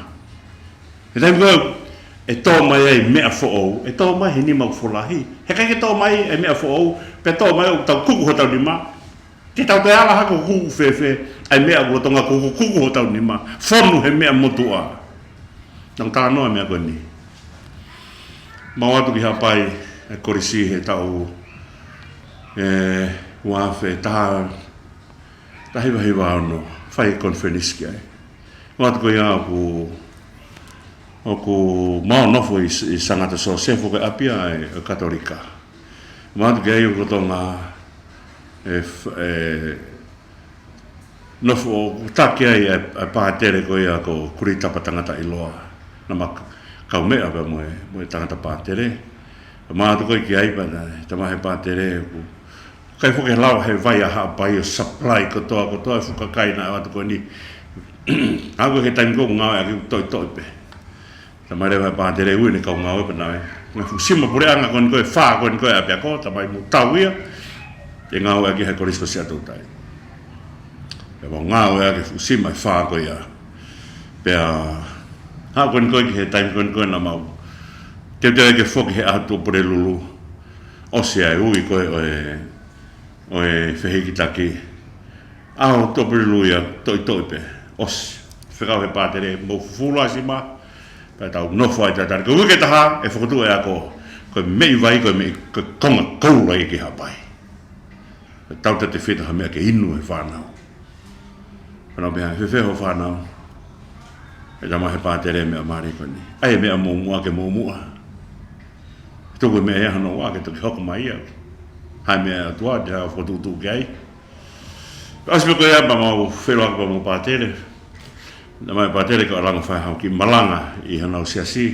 He taimi ko ē ʻe tō mai ai meʻa foʻou, ʻe tō mai he nima ʻoku folahi. He ʻikai ke tō mai e meʻa foʻou, pea tō mai ʻoku tau kuku hotau nima. Te tau toe ala hake ʻo kuku fēfē, ʻa e meʻa ʻoku lolotonga kuku, kuku hotau nima, fonu he meʻa motuʻa. Naʻa ku talanoa e meʻa ko eni. Mau atu ki Haʻapai, e kolisi he taʻu, ē, ua afe taha, taha hiva hiva ono. fai konifelenisi ki ai. ʻOatu ko ia ʻoku, ʻoku mau nofo ʻi, ʻi Sangata Sosefo ko e ʻapi ia ʻo e Katolika. Mau ʻatu ki ai ʻoku Tonga e, f-, e, nofo ʻo taki ai e, e pātele ko ia ko Kulitapa Tangata ʻIloa. Naʻa ma kaumeʻa pea mo e, mo e tangata pātele. Mau ʻatu ko ē ki ai pea naʻe, tala mai he pātele ʻoku ʻikai foki ke lava he vai ʻa Haʻapai ʻo supply kotoa kotoa e fuʻu kakai naʻe ʻoatu ko eni. Haʻu ko ē ki he taimi ko ē ʻoku ngāueʻaki ʻoku toʻitoʻi pē. Tala mai leva he pātele ʻoku ʻi ai ʻene kau ngāue pea naʻe, ngaahi fuʻu sima puleʻanga ko eni ko ē, fā ko eni ko ē ʻapiako, tala mai mou tau ia ʻe ngāueʻaki he Kolisi ko Siaʻatoutai. Pea mau ngāueʻaki e fuʻu sima ʻe fā ko ia. Pea haʻu ko eni ko ē ki he taimi ko eni ko ē naʻa mau teuteu ai ke foki he ʻaho Tuʻapulelulu. ʻOsi ʻa e ui ko ē ʻo e, ʻo e fehikitaki. ʻAho Tuʻapulelulu ia toʻitoʻi pē. ʻOsi. Fekau he pātele mou fufulu ʻa e sima. Pea tau nofo ai tatali. Ko e uike taha ʻe fokotuʻu e ako. Ko e meʻi vai, ko e meʻi, ko e konga koula ia ki Haʻapai. Pea tau tatefito ha meʻa ke inu he fānau. Fānau pehē, fēfē hoʻo fānau? ʻE tala mai he pātele meʻa mālie ko eni. ʻAi e meʻa muʻomuʻa ke muʻomuʻa. Tuku e meʻa ia hono ua ke toki hoko mai ia. Haʻu e meʻa ʻa e ʻOtua, te u fokotuʻutuʻu ki ai. ʻOsi pē ko ia pea mau feʻiloaki pea mo e pātele. Tala mai pātele ko e ʻalu ange ʻo fai haʻaku kiʻi malanga ʻi honau siasi.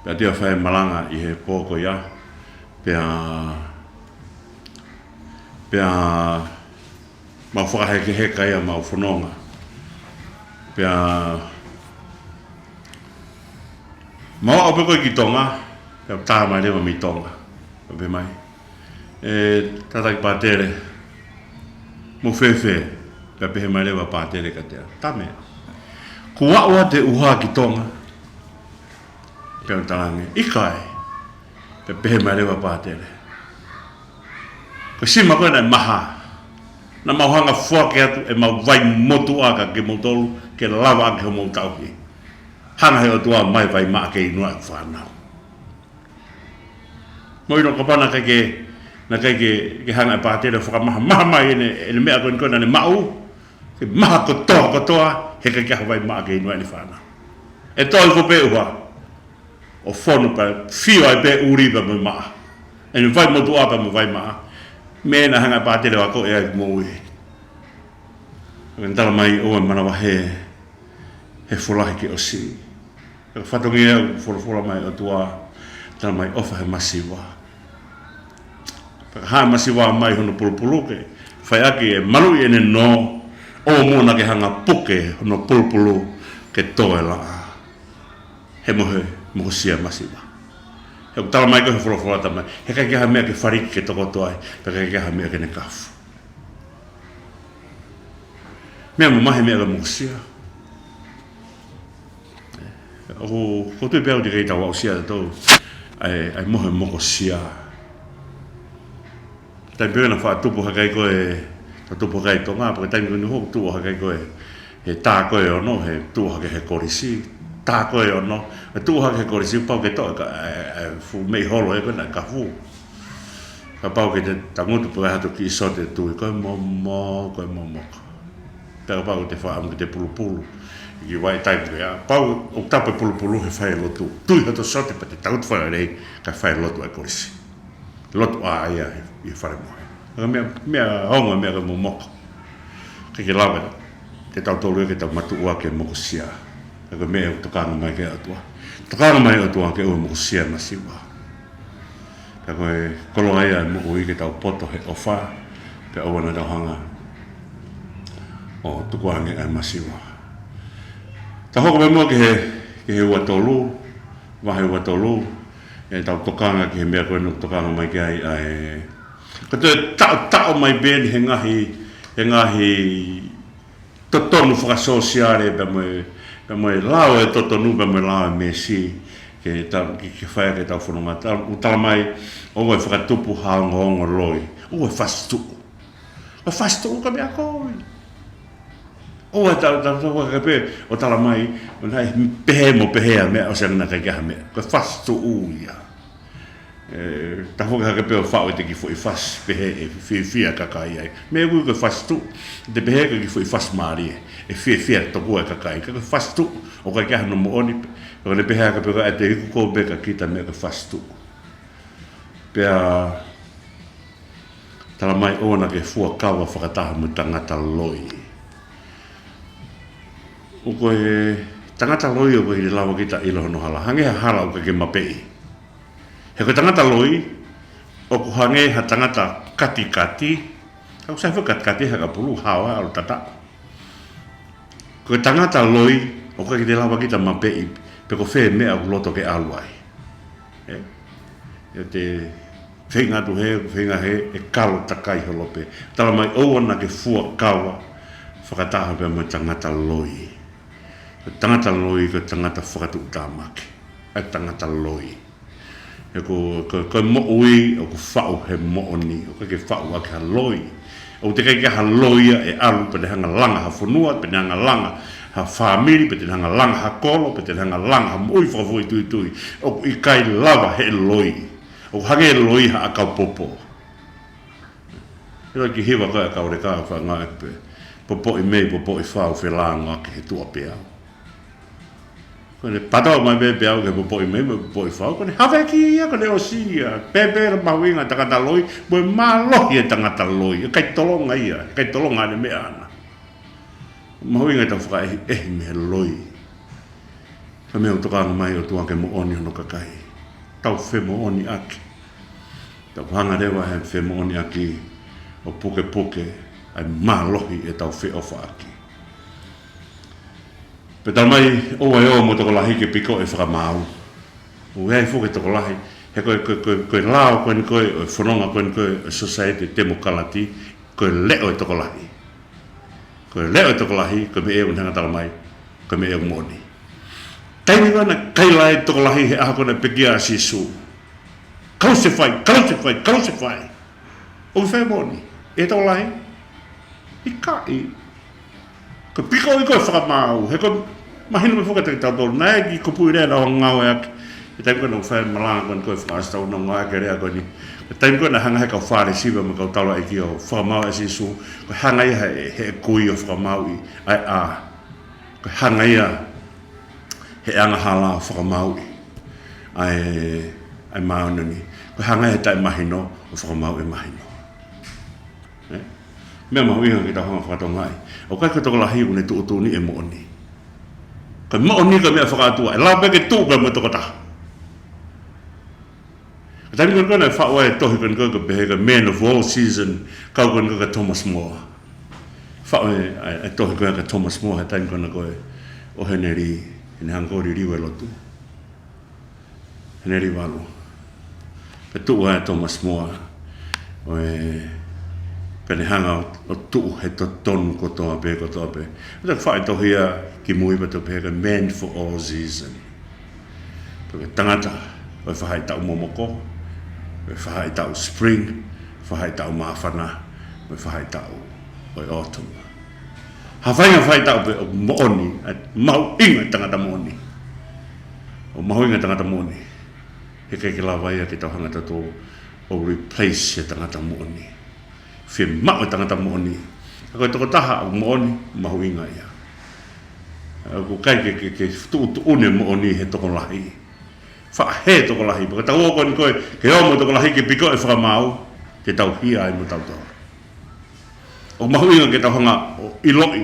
Pea ʻoatu ia ʻo fai malanga ʻi he pō ko ia. Pea, pea mau fakahekeheka ia ʻemau fononga. Pea mau aʻu pē ko ē ki Tonga, pea tā mai leva mei Tonga. Pea pehē mai, ʻe, Tātaki Pātele, mou fēfē? Pea pehē mai leva pātele kiate au, tā meʻa, kuo aʻu atu e ʻuha ki Tonga? Pea u talaange, ʻikai. Pea pehē mai leva pātele, ko e sima ko ē naʻe maha, naʻa mau hanga ʻo foaki atu ʻemau vai motuʻa kiate kimoutolu ke lava ʻaki homou tauhi. Hanga he ʻOtua ʻo ʻomai vai maʻa ke inu ʻa e fānau. Mou ʻilo kapau naʻe ʻikai ke, naʻe ʻikai ke, ke hanga ʻe he pātele ʻo fakamaha, maha mai ʻene, ʻene meʻa ko eni ko ē naʻa ne maʻu, ke maha kotoa kotoa, he ʻikai ke ʻi ai ha vai maʻa ke inu ʻa ʻene fānau. ʻE toe hifo pē ʻuha ʻo fonu pea fio ai pē ʻuli pea mo e maʻa. ʻEne vai motuʻa pea mo e vai maʻa. Meʻa naʻe hanga ʻe he pātele ʻo akoʻi ai moʻui. Pea tala mai ʻoua ʻe manavahē he fuʻu lahi ke ʻosi. Pea fatongia ʻoku folofola mai ʻOtua, tala mai ʻofa he masiva. Pea haʻu e masiva mai hono pulupulu ke fai ʻaki e maluʻi ʻene nō, ʻoua muʻa naʻa ke hanga ʻo puke hono pulupulu ke tō e laʻā. He mohe mokosia masiva. He ʻoku tala mai ko ē he folofola, tala mai, he ʻikai ke ʻi ai ha meʻa ke faliki ke tokoto ai, pea ʻikai ke ʻi ai ha meʻa ke ne kafu. Meʻa mamahi e meʻa ko e mokosia. ʻOku, ʻoku ou tui pē au ʻoku teʻeki ai ke tau aʻusia ʻe tautolu ʻa e, ʻa e mohe mokosia. Taimi pē naʻa faʻa tupu hake ai ko ē, faʻa tupu hake ai Tonga, pea ko e taimi ko eni ʻoku tuʻu hake ai ko ē he tā ko ē ʻe ono, he tuʻu hake he kolisi, tā ko ē ʻe ono, he tuʻu hake he kolisi, pau ke toʻo e ka, e, e fuʻu meʻi holo ē ko ē naʻe kafu. Kapau ke te tangutu pē ha toe kiʻi sote tui, ko e momo, ko e momoko. Pea kapau te faʻa ʻamu ke te pulupulu ʻi he vahaʻa taimi ko ia, pau ʻoku tapu e pulupulu he fai e lotu. Tui ha toe sote pea te tangutu fakalelei kae fai e lotu ʻa e kolisi. Lotu ʻa ia ʻi he fale mohe. Ka ko e meʻa, meʻa ongo, meʻa ko e momoko. ʻIkai ke lava ʻe tautolu ia ke tau matuʻuaki e mokosia. Ka ko e meʻa ʻoku tokanga mai ki ai e ʻOtua. Tokanga mai e ʻOtua ke ʻoua ʻe mokosia e masiva. Ka ko e koloa ia e moʻui ke tau poto he ʻofa, pea ʻoua naʻa tau hanga ʻo tukuange ʻa e masiva. Tau hoko mai muʻa ki he, ki he ua tolu, vahe ua tolu, ʻetau tokanga ki he meʻa ko eni ʻoku tokanga mai ki ai ʻa e, ko e taʻotaʻo mai pē eni he ngaahi, he ngaahi totonu fakasōsiale pea mo e, pea mo e lao ʻo e totonu pea mo e lao ʻo e mēsi, ke ta-, ke, ke fai ʻaki ʻetau fononga. Ta-, ʻoku tala mai, ʻoua ʻe fakatupu ha ongoongo loi. ʻOua ʻe fasituʻu. ʻOua ʻe fasituʻu ka meʻa ko ē. ʻOua ʻe ta-, ta-, ta-, ta-, ka pē, ʻoku tala mai, ʻoua naʻa pehē mo pehē ʻa e meʻa, ʻosi ange naʻa ʻikai ke ʻi ai ha meʻa. Ko e fasituʻu ia. ʻE, tafoki hake pē ʻo faʻu ʻete kiʻi foʻi fasi pehē ʻe fiefia e kakai ai. Meʻa ʻoku ui ko e fasi tuʻu, te pehē ko e kiʻi foʻi fasi mālie, ʻe fiefia tokua e kakai. Ka ko e fasi tuʻu, ʻoku ʻikai ke ʻi ai hano moʻoni pē. ʻOku ne pehē hake pē ko e ʻete iku ko pē ka kita meʻa ko e fasi tuʻu. Pea talamai ʻoua naʻa ke fuakava fakataha mo e tangata loi. ʻOku ʻi ai e tangata loi ʻoku ʻikai ke lava kita ʻilo hono hala. Hangē ha hala ʻoku ʻikai ke mapeʻi. He ko e tangata loi, ʻoku hangē ha tangata katikati, ʻoku sai foki katikati he ka pulu, haoa, ʻalu tata. Ko e tangata loi, ʻoku ʻikai ke lava kita mapeʻi, pe ko fē meʻa ʻoku loto ke ʻalu ai. ʻE? ʻE te feinga atu he, feinga he, ʻe kalo takai holo pē. Talamai ʻoua naʻa ke fuakava fakataha pea mo e tangata loi. Ko e tangata loi, ko e tangata fakatuʻutāmaki. ʻA e tangata loi. He ko, ko, ko e moʻui, ʻoku faʻu he moʻoni, ʻoku ʻikai ke faʻu ʻaki ha loi. ʻOku teʻeki ai ke ʻi ai ha loi ia ʻe ʻalu, pe te hanga langa ha fonua, pe te hanga langa ha fāmili, pe te hanga langa ha kolo, pe te hanga langa ha moʻui fakafoʻituitui. ʻOku ʻikai lava he loi. ʻOku hangē loi ha ʻakau popo. ʻIlo ki hiva ko e ʻakau leka ʻoku faʻa ngāueʻaki pē. Popoʻi mei, popoʻi fau, felāngoaki he tuʻa peau. Ko ʻene patau mai pē peau ki he popoʻi mei, mo e popoʻi fau. Ko ʻene haveki ia, ko ʻene ʻosi ia. Pehē pē ʻa e mahuʻinga e tangata loi, mo e mālohi e tangata loi. ʻIkai tolonga ia, ʻikai tolonga ʻene meʻa ʻaʻana. Mahuʻinga ʻetau fakaʻehiʻehi mei he loi. Ka meʻa ʻoku tokanga mai ʻOtua ke moʻoni hono kakai. Tau femoʻoniʻaki. Tau hanga leva he femoʻoniʻaki ʻo pukepuke ʻa e mālohi ʻetau feʻofaʻaki. Pea talamai ʻoua ʻe ō mo e tokolahi ke pikoʻi e fakamaau. ʻOku ʻi ai foki e tokolahi, he ko e, ko e, ko e, ko e lao ko eni ko ē, ʻo e fononga ko eni ko ē, ʻo e society temokalati, ko e leʻo e tokolahi. Ko e leʻo e tokolahi, ko e meʻa ʻoku ne hanga talamai, ko e meʻa ʻoku moʻoni. Taimi ko ē naʻe kaila ai e tokolahi he ʻaho ko ē naʻe pekia ai ʻa Sīsū. Crucify, crucify, crucify. ʻOku fai moʻoni ʻe he tokolahi? ʻIkai. Ko e pikoʻi ko ē e fakamaau, he ko e mahino mai foki kiate kitautolu, naʻe ʻi ai e kiʻi kupuʻi lea naʻa ku ngāueʻaki he taimi ko ē naʻa ku fai e malanga ko eni ko ē fakaʻāsitau naʻa ku ngāueʻaki e lea ko eni. Ko e taimi ko ē naʻe hanga ʻe he kau Fālesi mo e kau taulaʻeiki ʻo fakamāuʻi ʻa Sīsū, ko e hanga ia he, he kui ʻo fakamāuʻi ʻa e ʻā. Ko e hanga ia he angahala ʻo fakamāuʻi ʻa e, ʻa e māʻoniʻoni. Ko e hanga ia he taʻemahino ʻo fakamāuʻi e mahino. ʻE? Meʻa mahuʻinga ke tau hanga ʻo fakatokangaʻi. ʻOku ʻikai ko e tokolahi ʻoku ne tuʻutuʻuni e moʻoni. Ko e moʻoni ko e meʻa fakaʻotua. ʻE lava pē ke tuʻu pē mo e tokotaha. Ko e taimi ko ē naʻe faʻu ai e tohi ko eni ko ē ʻoku pehē ko e Man of All Season, kau ko eni ko ē kia Thomas More. Faʻu e, e, e tohi ko ē kia Thomas More he taimi ko ē ko ē ʻo Henelī, ʻene hanga ko ē ʻo liliu e lotu. Henelī valu. Pea tuʻu ai ʻa Thomas More, ʻo e, pea ne hanga ʻo, ʻo tuʻu he totonu kotoa pē, kotoa pē. Pea toe faʻu e tohi ia kimui pea toe pehē ko e Man for All Season. Ko e tangata ʻo e faʻahitaʻu momoko, ʻo e faʻahitaʻu spring, faʻahitaʻu māfana, mo e faʻahitaʻu ʻo e autumn. Ha faʻahinga faʻahitaʻu pē ʻoku moʻoni, ʻa e mahuʻinga e tangata moʻoni. ʻOku mahuʻinga e tangata moʻoni. He ʻikai ke lava ia ke tau hanga tautolu ʻo replace e tangata moʻoni. Fiemaʻu e tangata moʻoni. Ka ko e tokotaha ʻoku moʻoni, mahuʻinga ia. ʻOku ʻikai ke, ke, ke tuʻutuʻuni e moʻoni he tokolahi. Faʻa hē e tokolahi. Pea ka tau ō ko eni ko ē, ke ō mo e tokolahi ke pikoʻi e fakamaau, te tau hia ai mo tautolu. ʻOku mahuʻinga ke tau hanga ʻo ʻiloʻi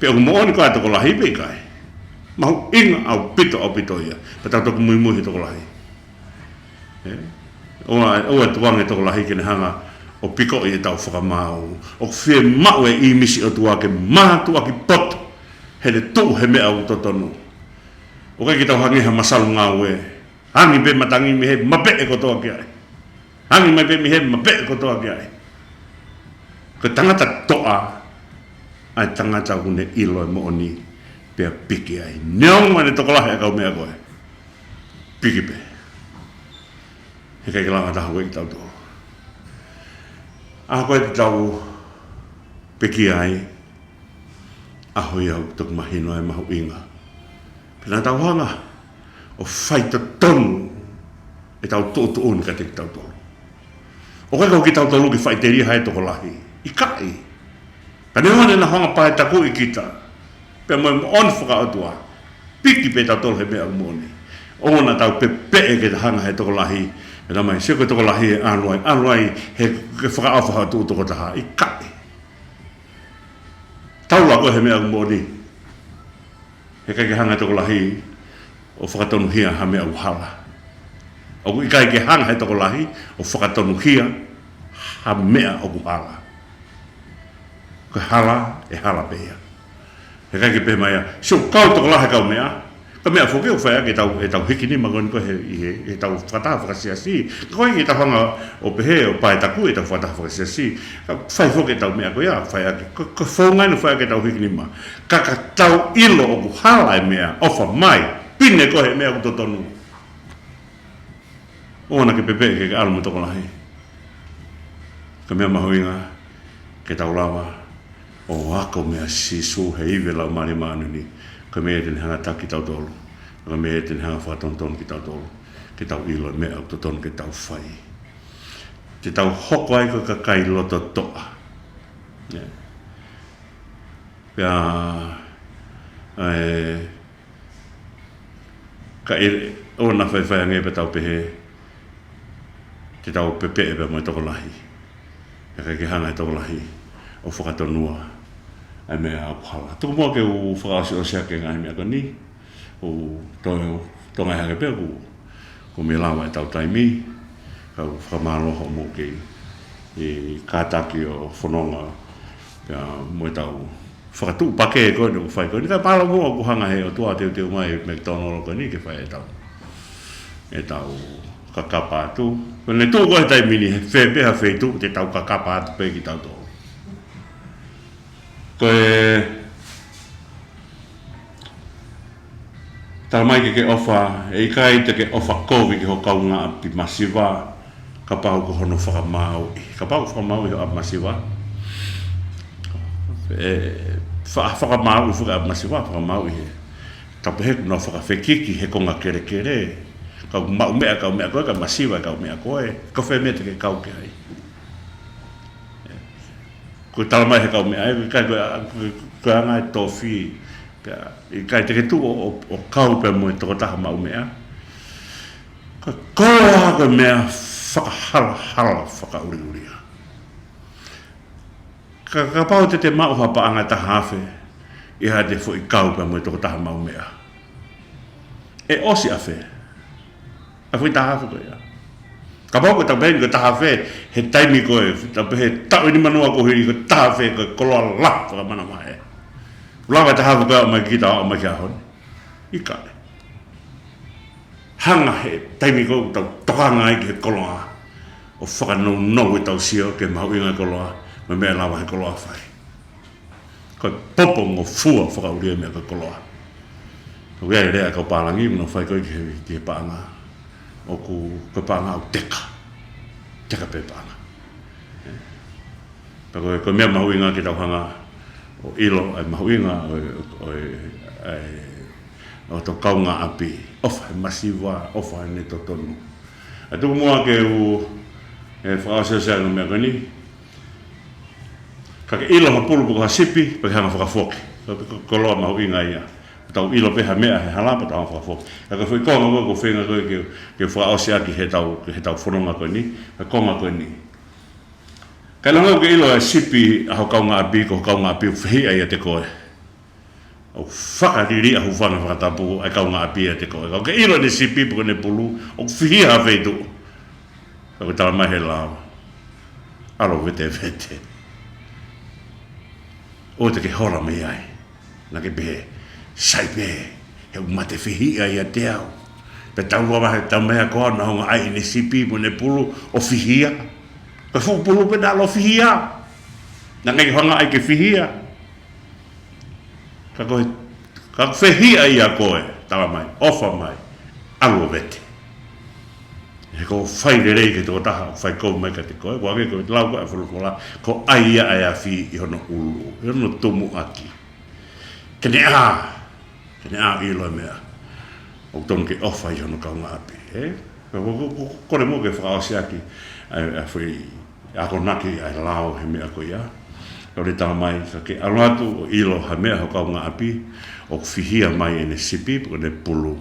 pe ʻoku moʻoni koā e tokolahi pe ʻikai. Mahuʻinga ʻaupito, ʻaupito ia. Pea tau toki muimui he tokolahi. ʻE? ʻOua, ʻoua ʻe tukuange e tokolahi ke ne hanga ʻo pikoʻi ʻetau fakamaau. ʻOku fiemaʻu e ʻīmisi ʻOtua ke mātuʻaki poto, he ʻene tuʻu he meʻa ʻoku totonu. ʻOku ʻikai ke tau hangē ha masalu ngāue. Angi pē matangi mei hē, mapeʻe kotoa ki ai. Angi mai pē mei hē, mapeʻe kotoa ki ai. Ko e tangata toʻa, ʻa e tangata ʻoku ne ʻilo e moʻoni, pea piki ai. Neongo ʻene tokolahi ʻa e kau meʻa ko ē. Piki pē. He ʻikai ke lava taha ko ē kitautolu. ʻA ko ē te tau pekia ai, ʻaho ia ʻoku toki mahino e mahuʻinga. Pea naʻa tau hanga ʻo faitotonu ʻetau tuʻutuʻuni kiate kitautolu. ʻOku ʻikai ko kitautolu ke faʻiteliha he tokolahi. ʻIkai. Ka neongo naʻa nau hanga ʻo paetakuʻi kita pea mo e moʻoni fakaʻotua, piki pē tautolu he meʻa ʻoku moʻoni. ʻOua naʻa tau pepeʻe ke ta hanga he tokolahi, ʻe Tamai, sio ko e tokolahi ʻe ʻalu ai, ʻalu ai he ke fakaʻofa ha tuʻu tokotaha. ʻIkai. Taula koe he meʻa ʻoku moʻoni. He ʻikai ke hanga he tokolahi ʻo fakatonuhia ha meʻa ʻoku hala. ʻOku ʻikai ke hanga he tokolahi ʻo fakatonuhia ha meʻa ʻoku hala. Ko e hala, ʻe hala pē ia. He ʻikai ke pehē mai ia, sio, kau tokolahi he kau meʻa. Ko e meʻa foki ʻoku fai ʻaki ʻetau, ʻetau hikinima ko eni ko ē he, ʻi he, ʻetau fakataha fakasiasi. Ka ʻoku ʻikai ke tau hanga ʻo pehē, ʻo paetakuʻi ʻetau fakataha fakasiasi. Ka fai foki ʻetau meʻa ko ia, fai ʻaki, ko, ko e founga eni ʻoku fai ʻaki ʻetau hikinima. Ka ka tau ʻilo ʻoku hala e meʻa, ʻofa mai, pine koe he meʻa ʻoku totonu. ʻOua naʻa ke pepeʻe ke ke ʻalu mo e tokolahi. Ko e meʻa mahuʻinga ke tau lava ʻo ako meia Sīsū he ivi ʻo e Laumālie Māʻoniʻoni. Ko e meʻa ia te ne hanga ʻo taki kitautolu. Ko e meʻa ia te ne hanga ʻo fakatonutonu kitautolu. Ke tau ʻilo e meʻa ʻoku totonu ke tau fai. Te tau hoko ai ko e kakai lototoʻa. ʻIo. Pea, ʻe, ka ʻi, ʻoua naʻa faifai ange pea tau pehē te tau pepeʻe pea mo e tokolahi. He ʻikai ke hanga he tokolahi ʻo fakatonua ʻa e meʻa ʻoku hala. Tuku muʻa ke u fakaʻosiʻosi ʻaki e ngaahi meʻa ko eni. ʻOku toe, toe ngaahi hake pē ʻoku, ʻoku mei lava ʻetau taimi. Ka ʻoku fakamālō hoʻomou kei, ʻi kātaki ʻo fononga pea mo ʻetau fakatuʻupakē ko eni ʻoku fai ko eni. Ka mālō muʻa ʻoku hanga he ʻOtua ʻo teuteu mai e McDonald ko eni ke fai ʻetau, ʻetau kakapa atu. Ko ʻene tuʻu ko ē he taimi ni, he fē pē ha feituʻu te tau kakapa atu pē kitautolu. Ko e talamai ke ke ʻofa, ʻe ʻikai te ke ʻofa kovi ki ho kaungāʻapi masiva, kapau ko hono fakamāuʻi. Kapau ko e fakamāuʻi ho ʻapi masiva. ʻE, fa-, fakamāuʻi faka-, ʻapi masiva, fakamāuʻi he. Tau pehē kuo nau fakafekiki he konga kelekele. Kau maʻu meʻa, kau meʻa ko ē, ka masiva kau meʻa ko ē. Ko fē meʻa te ke kau ki ai. Ko e talamai he kau meʻa, ʻe ʻikai ko e, ko e, ko e anga e tofi. Pea, ʻe ʻikai te ke tuʻu ʻo, ʻo, ʻo kau pea mo e tokotaha maʻu meʻa. Ko e koloa ko e meʻa fakahalahala fakaʻuliʻulia. Ka, kapau te te maʻu ha paʻanga ʻe taha afe, ʻi haʻate foʻi kau pea mo e tokotaha maʻu meʻa. ʻE ʻosi ʻafē ʻa e foʻi taha afe ko ia. Kapau ko e tau pehē ni ko e taha afe, he taimi ko ē, tau pehē taʻu ʻe nima noa kuo hili ko e taha afe ko e koloa lahi fakamanavahē. Lava e taha afe ko ia ʻo ʻomai kita, ʻomai ki he ʻaho ni. ʻIkai. Hanga he taimi ko ē ʻoku tau tokanga ai ki he koloa ʻo fakanounou ʻetau sio ki he mahuʻinga e koloa, mo e meʻa ʻe lava he koloa ʻo fai. Ko e popongofua fakaʻulia e meʻa ko e koloa. ʻOku ʻi ai e lea ʻa e kau pālangi, ʻoku nau fai ko ē ki he, ki he paʻanga. ʻOku, ko e paʻanga ʻoku teka. Teka pē paʻanga. Pea ko e, ko e meʻa mahuʻinga ke tau hanga ʻo ʻilo ʻa e mahuʻinga ʻo e, ʻo e, ʻa e, ʻo hotau kaungāʻapi. ʻOfa he masiva, ʻofa heʻene totonu. ʻA, tuku muʻa ke u, ʻe, fakaʻosiʻosi ʻa e meʻa ko eni. Ka ke ʻilo ha pulu pe ko ha sipi, pea ke hanga ʻo fakafoki. Ko e, ko e koloa mahuʻinga ia. Tau ʻilo pē ha meʻa he hala, pea tau hanga ʻo fakafoki. Ka ko e foʻi konga ko ē, ko e feinga ko ē ke, ke fakaʻosi ʻaki heʻetau, heʻetau fononga ko eni, he konga ko eni. Ka ʻilonga ʻoku ke ʻilo e sipi ʻa ho kaungāʻapi, ko ho kaungāʻapi ʻoku fehiʻa ʻiate koe. ʻOku fakaliliʻa hūfanga he fakatapu ʻa e kaungāʻapi ʻiate koe. Ka ʻoku ke ʻilo ʻene sipi pe ko ʻene pulu, ʻoku fihia ha feituʻu. Ka ʻoku talamai he lao, ʻalu ʻo vetevete. ʻOua te ke hola mei ai. Naʻa ke pehē, sai pē, he ʻoku mate fehiʻa ʻiate au. Pea tau lava he tau meʻa ko ē naʻa nau hanga ʻai ʻene sipi mo ʻene pulu ʻo fihia. Ko e fuʻu pulu pē naʻa nau fihia. Naʻe ʻikai ke hanga ai ke fihia. Ka ko e, ka fehiʻa ʻia koe, talamai, ʻofa mai, ʻalu ʻo vete. He ko e fai lelei ki he tokotaha ʻoku fai kovi mai kiate koe, ʻoku hangē ko e lau ko ē ʻa e folofola, ko e ʻai ia ʻa e afi ʻi hono ʻulu, ʻi hono tumuʻaki. Ke ne ʻā, ke ne ʻā ʻo ʻilo e meʻa ʻoku totonu ke ʻofa ai ki hono kaungāʻapi, ē? Ko, ko, ko, ko, kole mo ke fakaʻosi ʻaki ʻa e, ʻa e foʻi akonaki ʻa e lao he meʻa ko ia. Ka ʻoku tala mai, ka ke ʻalu atu ʻo ʻilo ha meʻa ho kaungāʻapi ʻoku fihia mai ʻene sipi pe ko ʻene pulu.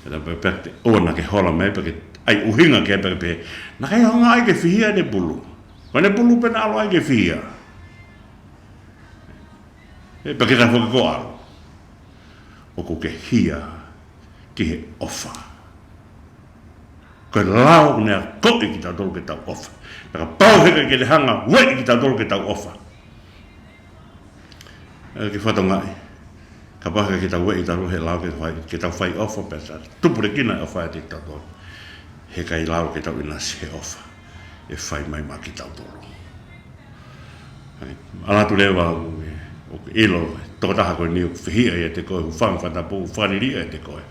Pea, pea, pea te ʻoua naʻa ke hola mai pea ke ʻai ʻuhinga ki ai pea ke pehē, naʻe ʻikai hanga ai ke fihia ʻene pulu. Ko ʻene pulu pē naʻe ʻalu ai ke fihia. Ē, pea ke tafoki ko ē ʻalu. ʻOku ke hia ki he ʻofa. Ko e lao ʻoku ne akoʻi kitautolu ke tau ʻofa. Pea kapau he ʻikai ke ne hanga ʻo ueʻi kitautolu ke tau ʻofa, ʻe ʻikai ke fakatokangaʻi. Kapau he ʻikai ke tau ueʻi kitautolu he lao ke fai, ke tau fai ʻofa pea tau tupulekina e ʻofa ʻiate kitautolu, he ʻikai lava ke tau ʻinasi he ʻofa ʻe fai mai maʻa kitautolu. ʻAlu atu leva ʻo, ʻo ʻilo, tokotaha ko eni ʻoku fihia ʻiate koe, hūfanga he fakatapu, fakaliliʻa ʻiate koe.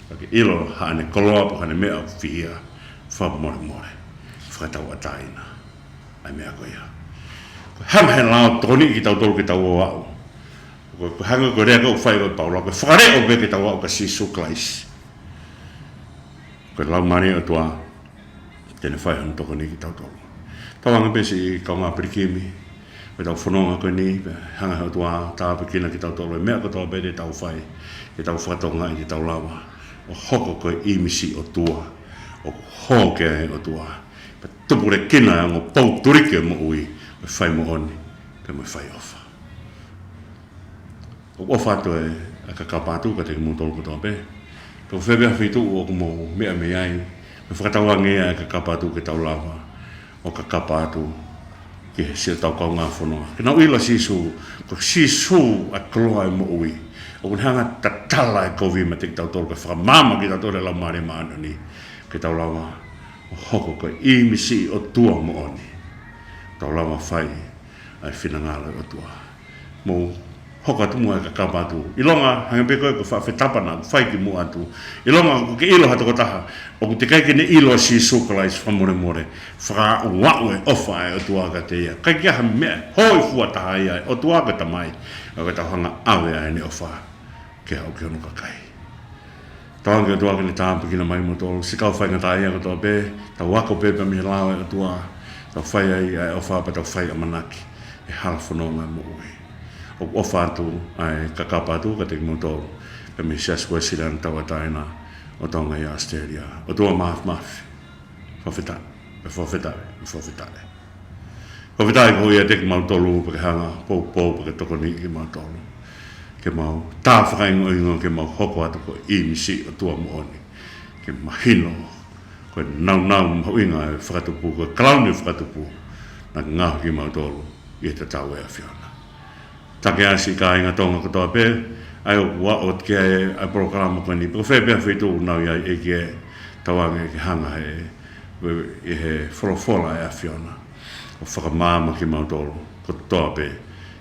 Ka ke ʻilo haʻane koloa pe ko haʻane meʻa ʻoku fihia, fakamolemole, fakatauʻatāina ʻa e meʻa ko ia. Ko e hanga he lao ʻo tokoniʻi kitautolu ke tau ō ʻo aʻu. Ko, ko e hanga ko e lea ko ē ʻoku fai ʻe Paula, ko e fakaleʻo pē ke tau aʻu kia Sīsū Kalaisi. Ko e Laumālie ʻo e ʻOtua te ne fai hono tokoniʻi kitautolu. Tauange pē siʻi kaungā pilikimi, pea tau fononga ko eni, pea hanga he ʻOtua ʻo tāpuekina kitautolu he meʻa kotoa pē te tau fai, ke tau fakatokangaʻi ke tau lava ʻo hoko ko e ʻīmisi ʻo e ʻOtua, ʻoku hoko ki ai e ʻOtua, pea tupulekina e ongo pou tuliki ʻo e moʻui, mo e fai moʻoni, pea mo e fai ʻofa. ʻOku ʻofa atu ʻa e kakapa atu kiate kimoutolu kotoa pē. Pea ko fē pē ha feituʻu ʻoku mou meʻa mei ai, mo fakatauange ʻa e kakapa atu ke tau lava ʻo kakapa atu ki he siʻotau kaungā fononga. Ke nau ʻilo ʻa Sīsū, ko Sīsū ʻa e koloa ʻo e moʻui. ʻOku ne hanga ʻo tatala e kovi meiate kitautolu, ke fakamaama kitautolu ʻe he Laumālie Māʻoniʻoni, ke tau lava ʻo hoko ko e ʻīmisi ʻo e ʻOtua moʻoni. Tau lava ʻo fai ʻa e finangalo ʻo e ʻOtua. Mou hoko atu muʻa ʻo kakapa atu. ʻIlonga, hangē pē ko e, ko e faʻa fetapa naʻa ku fai kimuʻa atu. ʻIlonga ʻoku ke ʻilo ha tokotaha ʻoku teʻeki ai ke ne ʻilo ʻa Sīsū Kalaisi, fakamolemole, fakaaʻu ʻa e ʻofa ʻa e ʻOtua kiate ia. ʻIkai ke ʻi ai ha meʻa hōifua taha ia ʻa e ʻOtua ko e Tamai, ka ko ʻetau hanga ʻo ʻave ʻa ʻene ʻofa ke aʻu ki hono kakai. Tauange ʻOtua ke ne tāpuekina mai kimoutolu, siʻi kau faingataʻaʻia kotoa pē, tau ako pē pea mei he lao ʻa e ʻOtua, tau fai ai ʻa e ʻofa pea tau fai ʻamanaki he hala fononga ʻo e moʻui. ʻOku ʻofa atu ʻa e kakapa atu kiate kimoutolu, pea mei he Siasi Uēsiliana Tauʻatāina ʻo Tonga ʻi ʻAositelēlia. ʻOtua Māfimafi, fakafetaʻi, pea fakafetaʻi, pea fakafetaʻi. Fakafetaʻi koeʻuhi ʻiate kimautolu pea ke hanga ʻo poupou pea ke tokoniʻi kimautolu, ke mau tā fakaingoingo ke mau hoko atu ko e ʻīmisi ʻo e ʻOtua moʻoni, ke mahino ko e nāunau mahuʻinga ʻo e fakatupu, ko e kalauni ʻo e fakatupu naʻa ke ngaohi kimautolu ʻi he tatau ʻo e ʻAfiona. Takiʻa siʻi kāinga Tonga kotoa pē, ʻa ia ʻoku aʻu ki ai ʻa e polokalama ko eni, pe ko fē pē ha feituʻu ʻoku nau ʻi ai, ʻEiki, tauange ke hanga ʻe he, ʻe he folofola ʻa e ʻAfiona ʻo fakamaama kimautolu kotoa pē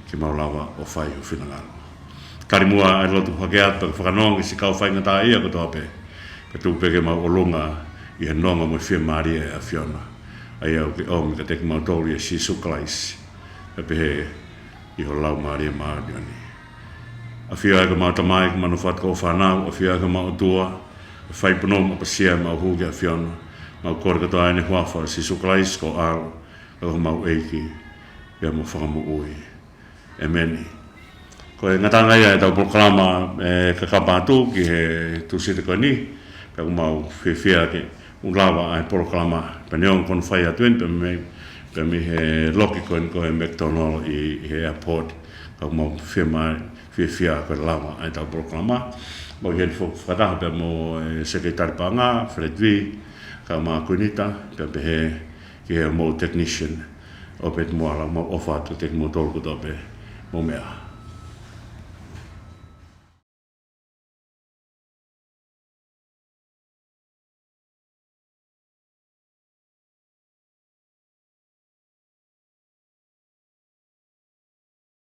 ke mau lava ʻo fai ho finangalo. Tali muʻa ʻa e lotu hake atu pea ke fakanonga ki siʻi kau faingataʻaʻia kotoa pē, pea tuku pē ke mau ʻolunga ʻi he nonga mo e fiemālie ʻa e ʻAfiona, ʻa ia ʻoku ke ʻomi kiate kimautolu ʻia Sīsū Kalaisi, pea pehē ʻi ho Laumālie Māʻoniʻoni. ʻAfio ā ʻa e kakai ʻo e ʻOtua, ʻafio ā ʻa e kakai ʻo e ʻOtua, ʻa e fai punou mo ʻapasia ʻemau hū ki he ʻAfiona, mau kole kotoa ʻi he huafa ʻo Sīsū Kalaisi ko ho ʻAlo, ko homau ʻEiki, pea mo Fakamoʻui. ʻĒmeni. Ko e ngataʻanga ia ʻetau polokalama, ʻe, kakapa atu ki he Tūsite ko eni, pea ʻoku mau fiefia ke ʻoku lava ʻa e polokalama, pea neongo ko hono fai atu eni pea mei, pea mei he loki ko eni ko e McDonald ʻi, ʻi he airport, ka ʻoku mau fiemā-, fiefia ko e lava ʻa ʻetau polokalama. Mau ʻi heni fo-, fakataha pea mo e Sekelitali Paʻanga, Fred V, kae ʻumaʻā Kunita, pea pehē ki he mo e technician, ʻOpeti Moala, mau ʻofa atu kiate kimoutolu kotoa pē, mou meʻa ā.